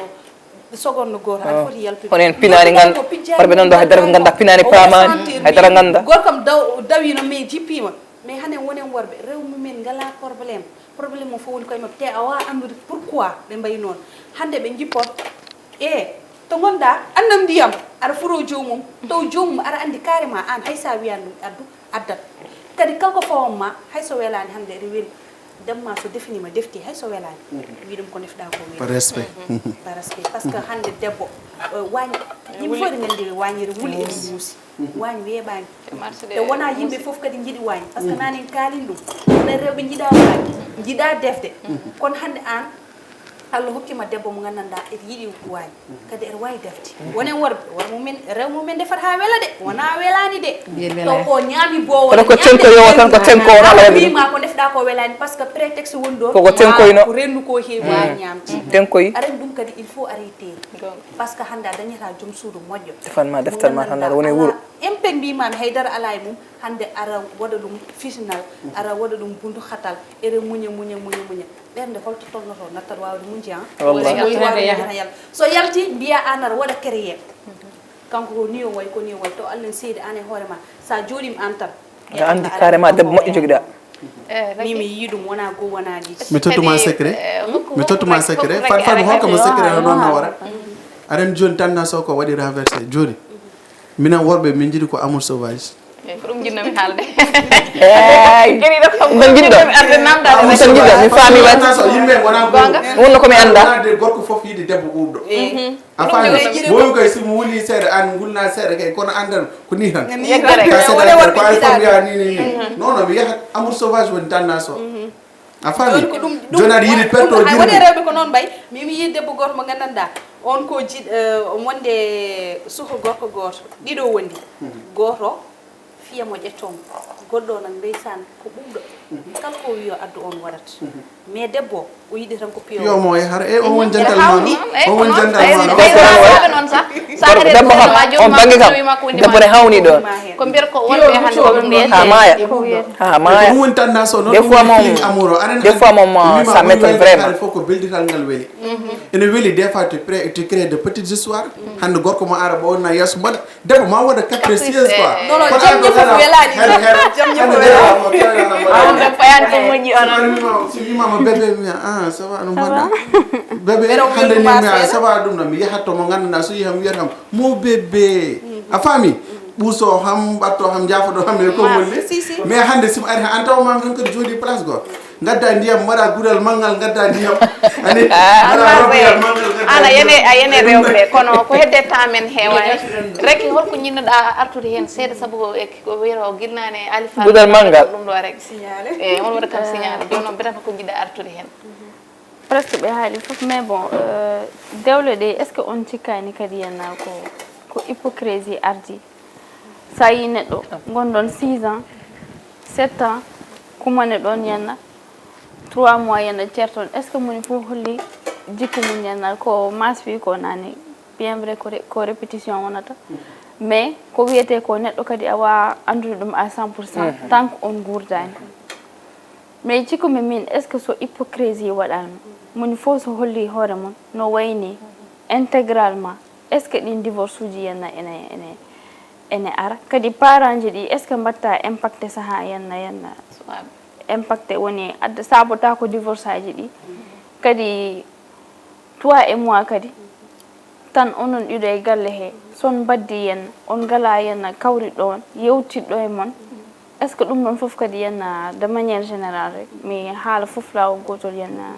seconde gooto, aɗa foti yaltude. Kono en pinaani ngan, worɓe nan ɗo haydara ko ngannda, pinaani paamaani, haydara ngannda. Gorko kam daw-, dawino, mais jippiima. Mais hanen wonen worɓe, rewɓe mumen ngalaa problème. Problème o fof woni koye maɓɓe. Te a waawaa anndude pourquoi ɓe mbayi noon. Hannde ɓe njippot, e to ngonɗaa, anndam ndiyam, aɗa furo joomum, taw joomum aɗa anndi carrément aan hay so a wiyaani ɗum addu, addat. Kadi kala ko fawam ma, hay so welaani hannde ene weli. Debbo ma so definiima defti, hay so welaani, wi ɗum ko ndefɗaa ko weeli. Par respect. Par respect. Parce que hannde debbo, eh, waañ, yimɓe fof eɗen nganndi waañ ene wuli, ene muusi. Waañ weeɓaani. Te wonaa yimɓe fof kadi njiɗi waañ. Parce que naane en kaalin ɗum. Onon rewɓe njiɗaa waañ, njiɗaa defde. Kono hannde aan, Allah hokkii ma debbo mo nganndanɗaa ene yiɗi waañ. Kadi ene waawi defde. Wonen worɓe, worɓe mumen, rewɓe mumen ndefata haa wela de. Wonaa welaani de. Taw ko ñaami boowo. Kono ko tenkoyo o tan, ko tenko o, Allah waɗi ɗum. Wiima ko ndefɗaa ko welaani, parce que prétexte woni ɗo. Koko tenkoyno. Ko renndu ko heewi, waawi ñaamde. Tenkoy. Aɗa anndi ɗum kadi, il faut arrêter. Parce que hannde a dañataa joom suudu moƴƴo. Defan ma deftal ma tan, aɗa woni wuro. Impeg mbimami haydara alaa e mum, hannde ara waɗa ɗum fitinal, ara waɗa ɗum bunduhatal, ere muña, muña, muña, muña. Ɓernde holto tolnoto, nattat waawde muñde, han? Wallahi. So yalti, mbiya an ara waɗa créer. Kanko ko ni o wayi, ko ni o wayi. To Allah en seedi an e hoore ma. Sa jooɗima an tan. Aɗa anndi carrément debbo moƴƴo jogiɗa. Min mi yii ɗum, wona goo, wona ɗiɗi. Mi tottuma secret. Mi tottuma secret. Fat fat holko mo secret no noon no wara. Aɗa anndi jooni tendance o ko waɗi renversé. Jooni. Minen worɓe min njiɗi ko amour sauvage. Eyi, ko ɗum njiɗnomi haalde. Eey. Kadi ɗo kam ko ɗum njiɗnomi arde namdaade. Ko ɗum njiɗnomi, mi faami waɗi. Yimɓe wona goonga. Wonno ko mi annda. Wonaa de gorko fof yiɗi debbo ɓuuɓɗo. A faami? Ɓooyugol si mo wuli seeɗa, aan ngulna seeɗa kay, kono anndan ko nii tan. Yeggere. Ka seeɗa ko Alpha mbiya nii, nii, nii. Non, non, mi yahat amour sauvage woni tendance o. A faami? Jooni ko ɗum, ɗum jooni aɗa yiɗi perto hay woni rewɓe ko noon mbayi. Mi, mi yii debbo gooto mo nganndanɗaa. On ko jiɗ-, eh, wonde suka gorko gooto. Ɗiɗo wondi. Gooto fiya mo ƴetto mo. Goɗɗo o nan ndeysaan ko ɓuuɓɗo. Kala ko o wiyi o addu on waɗat. Mais debbo o, o yiɗi tan ko piyo. Piyo mo e hara, e o won jantal ma no. O won jantal ma no. Gorko, debbo kam, on bannge kam, debbo ne hawni ɗo. Ko mbiyata ko wonɓe hannde ko ɗum ɗo. Ha maaya. Ha maaya. Des fois moom, des fois moom, ça m'étonne vraiment. Fof ko beldital ngal weli. Ene weli, des fois tu crées, tu crées de petites histoires. Hannde gorko mo ara ɓo wonna yeeso mbaɗa, debbo ma waɗa capricieuse quoi. Non, non, jom ñi fof welaani. Jom ñi fof welaani. Wonɓe payan ko moƴƴi onon. Si wimama bébé mi ah ça va no mbaɗa. Bébé hannde ni mi ah ça va, ɗum ɗo mi yahat to mo ngannduɗaa so yiyam wiyata kam mo bébé. A faami? Ɓuuso ham, ɓatto ham, jaafoɗo ham e konngol ni. Mais hannde simo ari han an tawa mami tan kadi jooɗi place goo. Ngadda ndiyam, mbaɗa gudal manngal, ngadda ndiyam. Ani mbaɗa roboyal manngal, ngadda Ana yene a yene rewɓe kono ko hedde temps men heewani. Reki holko ñinnoɗa artude heen seeɗa sabu ko e ko wiyata o gilnaane Alifa. Gudal manngal. Ɗum ɗo rek. E on waɗa kam signal. Jooni noon mbiɗa ko jiɗɗa artude heen. Presque ɓe haali fof mais bon euh, dewle ɗe est ce que on cikkani kadi yenna ko ko hypocrisie ardi? Sa yi neɗɗo gonɗon six ans, sept ans, kumane ɗon yenna trois mois yenna ceerton, est ce que moni fof holli jikku mum yenna ko mas wi ko nani? Bien vrai ko ré- ko répétition wonata, mais ko wiyete ko neɗɗo kadi a wawa andude ɗum à cent pour cent tant que on gurdani. Mais jikku mi min est ce que so hypocrisie waɗama, moni fof so holli hoore mum no wayni intégralement, est ce que ɗin divorce uji yenna ene ene ene ara? Kadi parent ji ɗi est ce que mbatta impacté saaha yenna yenna impacté woni adda sabota ko divorce aji ɗi? Kadi toi et moi kadi tan onon ɗiɗo e galle he, son mbaddi yenna, on ngala yenna kawriɗo on yewtidɗo e mon? Est ce que ɗum ɗon fof kadi yenna de manière générale rek mi haala fof lawol gotol yenna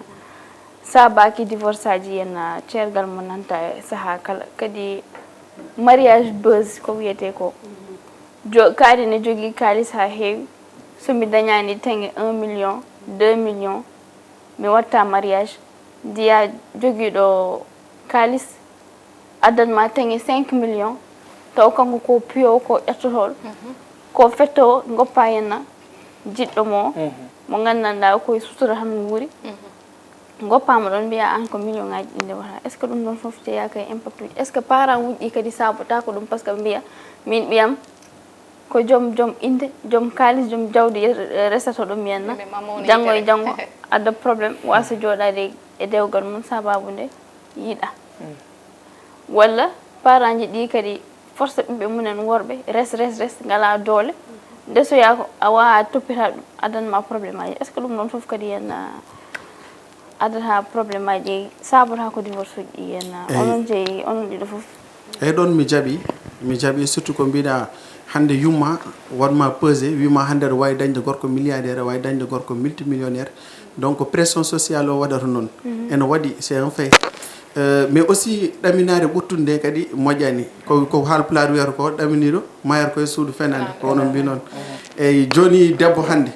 sabaki divorce aji yenna ceergal mo nanta e saaha kala? Kadi mariage buzz ko wiyete ko, jo kaari ne jogii kaalis haa heewi, so mi dañaani tenge un million, deux million, mi watta mariage. Njiya jogiiɗo kaalis addan ma tenge cinq million, taw kanko ko piyowo, ko ƴettotooɗo, ko fettowo, goppa henna jiɗɗo mo, mo nganndanɗaa ko e sutura tan nguuri. Goppama ɗon mbiya an ko million ngaji ɗi ndewata, est ce que ɗum ɗon fof jeeyaka e impact uji? Est ce que parent uji ɗi kadi sabotako ɗum? Par ce que ɓe mbiya min ɓiyam ko joom joom inde, joom kaalis, joom jawdi, resata ɗum yenna, janngo e janngo adda problème, wasa jooɗade e dewgal mum sababu nde yiɗa. Walla parent ji ɗi kadi force ɓiɓɓe mumen worɓe res res res ngala doole, ndesoya ko a wawa toppita ɗum, addanma problème aji. Est ce que ɗum ɗon fof kadi yenna addata problème aji, sabotako divorce uji ɗi yenna? Onon jeeyi onon ɗiɗo fof. Eyyi, ɗon mi jaɓi, mi jaɓi surtout ko mbiɗa hannde yumma waɗma pesé wima hannde aɗa wawi dañde gorko milliardaire, aɗa wawi dañde gorko multimillionnaire. Donc pression sociale o waɗata noon ene waɗi, c'est un fait. Euh, mais aussi ɗaminaare ɓuttunde nde kadi moƴƴani. Ko ko haalpulaar wiyata ko ɗaminiiɗo mayata koye suudu fenaande, ko onon mbi noon. Eyyi, jooni debbo hannde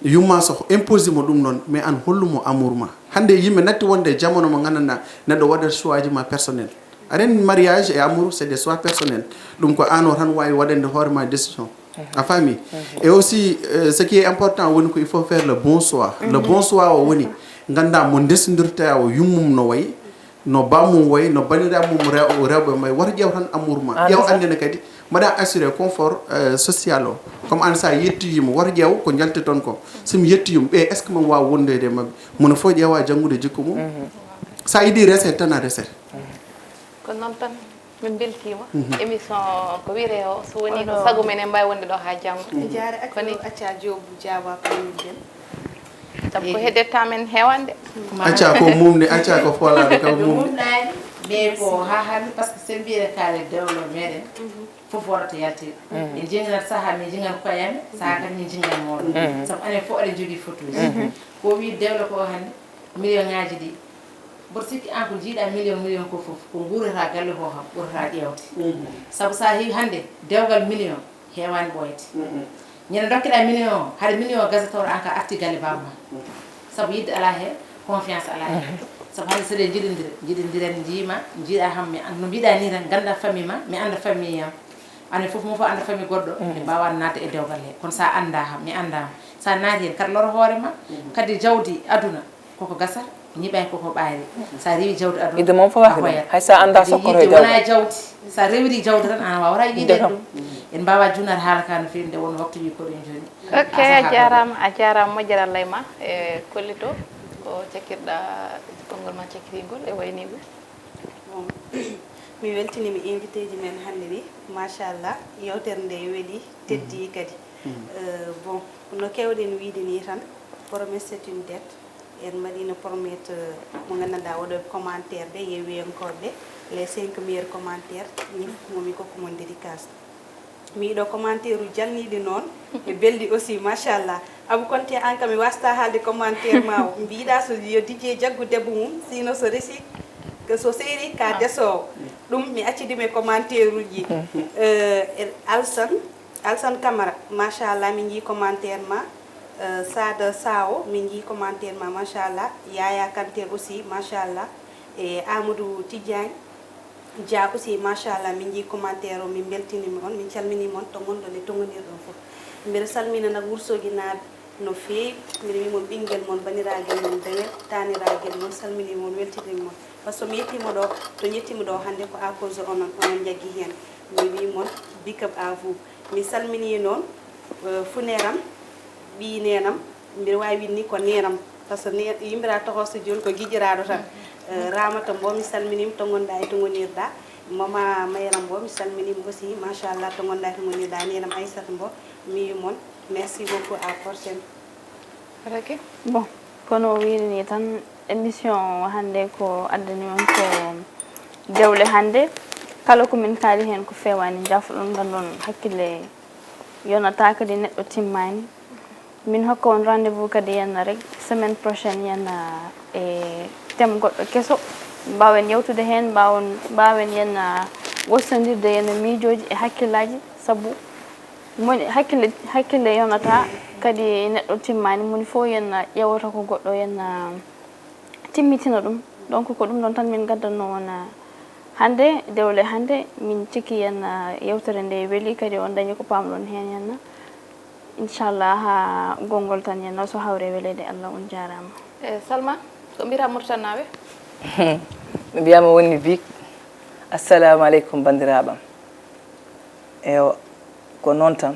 yumma so impose mo ɗum noon, mais an hollumo amour ma? Hannde yimɓe natti wonde e jamano mo nganndanɗaa neɗɗo waɗat choix ji ma personnel. Aɗa anndi mariage et amour c'est des choix personnels. Ɗum ko an o tan wawi waɗande hoore ma décision. A faami? Et aussi euh, ce qui est important woni ko il faut faire le bon choix. Le bon choix o woni ngannda mo ndesdirta o yummum no wayi, no bammum wayi, no baniraɓe mum rew- rewɓe mbayi. Woto ƴeew tan amour ma, ƴeew anndene kadi mbaɗa assuré confort euh, social o. Comme an sa yettoyima woto ƴeew ko jalti toon ko. Somi yettoyima ɓe est ce que mami wawa wondoyde e mabɓe? Mono fof ƴeewa janngude jikku mum. Sa yiɗi reset tan a reset. Ko noon tan min mbeltiima. Émission ko wiyetee o so wonii ko sago men en mbaawi wonde ɗo haa janngo. Jaare acca acca joobu jaawa ko yimɓe. Sabu ko hedde temps men heewande. Acca ko mumni, acca ko foolaaɗo kam mumni. Mumnaani, mais ko haa hannde par ce que so mbiyete kaale dewlo meɗen fof wonata yaltide. En jinginat sahaa min jingan koyami, sahaa kadi min jingan mooɗo. Sabu anen fof aɗen jogii fotuuji. Ko wi dewlo ko hannde million ngaji ɗi. Mboɗo sikki an ko jiiɗa million million ko fof ko nguurata galle ko kam ɓurata ƴeewde. Sabu sa heewi hannde dewgal million heewani ɓooyde. Ñande dokkeɗa million o haɗa million o gasa tawɗo an ka arti galle baaba ma. Sabu yidde ala he confiance ala he. Sabu hannde so ɗe jiɗodira jiɗodiren jiima jiiɗa kam mi an no mbiɗa ni tan ganda famille ma mi anda famille yam. Anen fof mo fof anda famille goɗɗo ɓe mbawa naatde e dewgal he kono sa anda kam mi andama sa naati hen kaɗa loro hoore ma. Kadi jawdi aduna koko gasata. Ñiɓay koko ɓaari. Sa rewi jawdi aduna, idde moom fof a hoyat. Hay sa annda kadi sokkoro yiide e wona jawdi. Jawdi. Sa rewiri jawdi tan, an wawata yiide ɗum. En mbawa junnat haala ka no feewi, nde won waktuji koɗen joni. Ok, a jarama, a jarama, moƴƴere Allah e ma. E Kollito, ko cakkirɗa konngol ma cakkiringol e waynigol? Bon, mi weltinima invité ji men hannde ɗi. Machallah, yewtere nde weeli, teddi kadi. Euh, bon, no kewɗen wiide ni tan, promesse c'est une dette. En mbaɗino promettre, euh, mo gandanɗa oɗo commentaire de, yewiyankoɓe, les cinq meilleurs commentaires, min fof momi kokku mon dédicace. Mi yiɗo commentaire uji jalniɗi noon, e belɗi aussi, machallah. Abou Konté, an kam mi wasta haalde commentaire ma o. Mbiɗa so yo Didier jaggu debbo mum, sino so resi, que so seyri ka desowo. Ɗum mi acci ɗum e commentaire uji. Euh, e Alsan, Alsan Camara, machallah, min jii commentaire ma. Euh, Sada Sawo, min jii commentaire ma, machallah. Yaya Kanté aussi, machallah. E Amadou Tidiane Dia aussi, machallah, min jii commentaire o, min beltinima on, min calminima on to gonɗon e to gonirɗon fof. Mbiɗa salmina nak Wursoginaaɓe no feewi, mbiɗa wi mon ɓinguel mon, baniragel mon, dewel, taniragel mon, salminima on, weltinima on. Par ce que mi yettima ɗo, to jettima ɗo hannde ko à cause onon, onon jaggi hen. Mi wi mon big up à vous. Mi salmini noon, euh, funeram, ɓii nenam, mbiɗa wawi wiide ni ko nenam, par ce que ne-, yimɓira tokoso joni ko giƴiraɗo tan. Euh, Ramata Mbow, mi salminima to gonɗa e to gonirɗa. Mama Mayra Mbow, mi salminima aussi, machallah, to gonɗa e to gonirɗa. Nenam Aissata Mbow, mi wi mon merci beaucoup, à prochaine. Reke? Bon, kono o wiiri ni tan, émission o hannde ko addani on ko dewle hannde. Kala ko min kaali heen ko feewaani, njaafo-ɗon, nganndon hakkille yonata, kadi neɗɗo timmaani. Min hokka on rendez-vous kadi yenna rek, semaine prochaine yenna e thème goɗɗo keso. Mbaawen yewtude heen, mbaawon, mbaawen yenna wostondirde yenna miijooji e hakkillaaji, sabu moni hakkille, hakkille yonata, kadi neɗɗo timmaani, moni fof yenna ƴeewata ko goɗɗo yenna timmitina ɗum. Donc ko ɗum ɗon tan min gaddanno on, ah, hannde, dewle hannde, min cikki yenna, ah, yewtere nde weli, kadi on dañi ko paamɗon heen yenna. Inchallah, haa gonngol tan yenna, so hawre weleede Allah, on jaaraama. E Salma, ko mbiyata Mauritanie naaɓe? Mi mbiyama wonni bik. Assalamu aleykum, banndiraaɓam. Ewa, ko noon tan.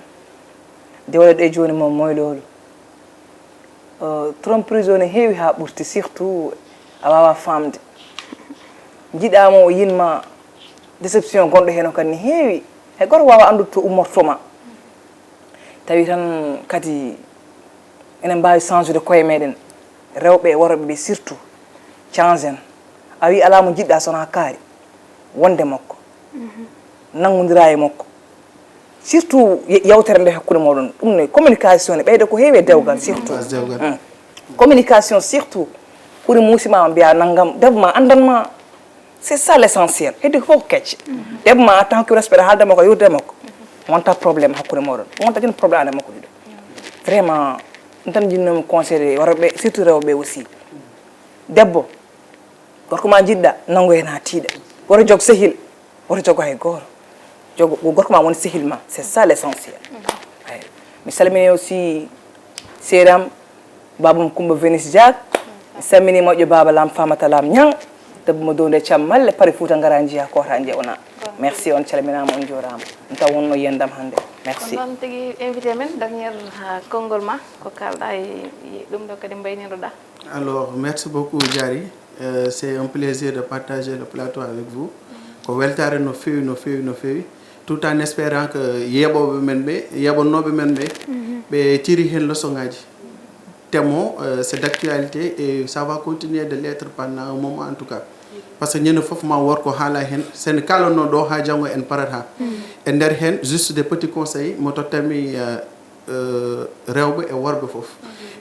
Dewle ɗe jooni mo moyloolo. Euh, tromperie o ne heewi haa ɓurti, surtout a waawa faamde. Njiɗaa mo o yinma, déception gonɗo heen o kadi ne heewi. Hay gooto waawa anndude to ummortoo ma. Tawi tan kadi enen mbaawi changeude koye meɗen, rewɓe e worɓe ɓe surtout, changen. A wi alaa mo njiɗɗa so wonaa kaari, wonde makko, nanngodira e makko. Surtout ye-, yewtere nde hakkunde moɗon, ɗum ne communication ne ɓeyda ko heewi e dewgal surtout. Communication surtout. Ɓuri muusi ma mbiya nanngam, debbo ma anndan ma. C'est ça l'essentiel. Heddi ko fof ko kecce. Debbo ma, en tant que respect, haalde makko, yewtude makko. Wonta problème hakkunde moɗon. Wonta jin problème ande makko ɗiɗo. Vraiment, ɗum tan jinnoomi conseillé worɓe, surtout rewɓe aussi. Debbo, gorko ma jiɗɗa, nanngu heen haa tiiɗa. Woto jog sehil, woto jog hay gooto. Jogo, ko gorko ma woni sehil ma. C'est ça l'essentiel. Eyi. Mi salmini aussi seeram, babam Kumba Venus Diak. Mi salmini moƴƴo baba Lam Famata Lam Ñang. Debbo mo downde cam malle pari Fuuta ngara njiya koota njewnaa. Merci, on calminaama, on njuuraama. On taw wonno yiyandam hannde. Merci. Ko noon tigi invité men, dernier, ah, konngol ma, ko kaalɗa e, e ɗum ɗo kadi mbayniroɗa. Alors, merci beaucoup, Diary. Euh, c'est un plaisir de partager le plateau avec vous. Ko weltaare no feewi, no feewi, no feewi. Tout en espérant que yeeɓooɓe men ɓe, yeeɓannooɓe men ɓe, ɓe tiri heen leçon ngaji. Thème o, euh, c'est d'actualité et ça va continuer de l'être pendant un moment en tout cas. Parce que ñande fof ma wood ko haala heen, sen kaalanno ɗo haa janngo en parata. E nder heen, juste des petits conseils, mo tottanmi, euh, euh, rewɓe e worɓe fof.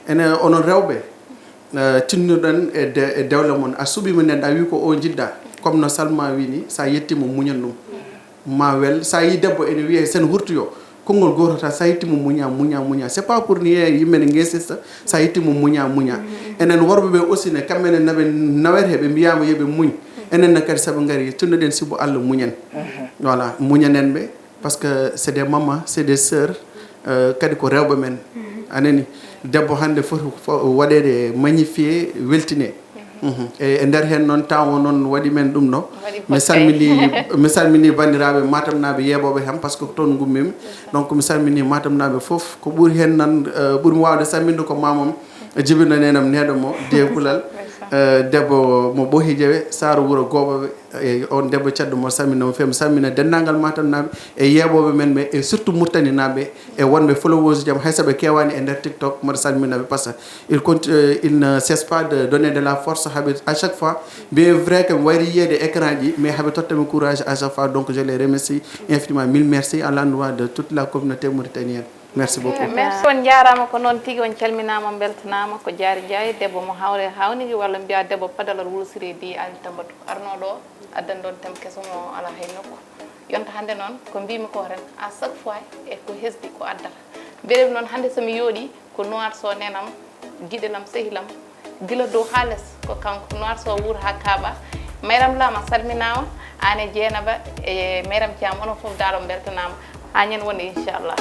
Enen onon rewɓe, euh, tinnoɗen e de-, e dewle mon. A suɓiima nden, a wi ko o jiɗɗa. Comme no Salma wi ni, sa yetti mo muñan ɗum. Ma wel, sa yi debbo ene wiye sen hurtoyo, konngol gooto tan, sa yetti mo muña, muña, muña. C'est pas pour rien, yimɓe ne ngesista, sa yetti mo muña, muña. Enen worɓe ɓe aussi ne, kamɓe ne naɓe nawete, ɓe mbiyama yo ɓe muñ. Enen ne kadi saɓe ngari, tinnoɗen sibu Allah muñen. Voilà, muñanen ɓe. Parce que c'est des mamans, c'est des sœurs, euh, kadi ko rewɓe men. A nani? Debbo hannde foti fo-, waɗeede magnifié, weltiné. E e nder heen noon, temps o noon waɗi men ɗum ɗo. Mi salmini mi salmini banndiraaɓe matamnaaɓe yeeɓooɓe heen, par ce que ko toon ngummimi. Donc mi salmini matamnaaɓe fof. Ko ɓuri heen nan, eh, ɓurmi waawde salminde ko mamam, jibino nenam neɗo mo deekulal, eh, debbo mo ɓohi jewe, saaro wuro gooɓoɓe. E on debbo caddo mo salmina mo feewi, mi salmina denndaangal matamnaaɓe e yeeɓooɓe men ɓe, e surtout murtaninaaɓe e wonɓe followers jam, hay so ɓe keewaani e nder TikTok, mboɗo salmina ɓe, par ce que il conti- euh, il ne cesse pas de donner de la force haɓe à chaque fois. Bien vrai que mi wayri yiyeede écran ji, mais haɓe tottami courage à chaque fois. Donc je les remercie infiniment, mille merci à l'endroit de toute la communauté mauritanienne. Merci beaucoup. Merci. On njaaraama ko noon tigi, on calminaama, mbeltanaama. Ko Jaari Njaay, debbo mo hawre hawnigi, walla mbiya debbo padalal wulsiri di Aali Tambatu. Arnoo ɗo, addan ɗoon tem keso mo alaa hay nokku. Yonta hannde noon, ko mbiymi ko ren, à chaque fois e ko hesɗi ko addata. Mbeɗe noon hannde so mi yooɗi, ko Noir Sow nenam, giɗelam, sehilam, gila dow haa les, ko kanko Noir Sow wuur haa kaaɓa. Mayram Lam a salminaama, aan e Jeenaba e Mayram Caam, onon fof daaro mbeltanaama. Haa ñande wonde, inchallah.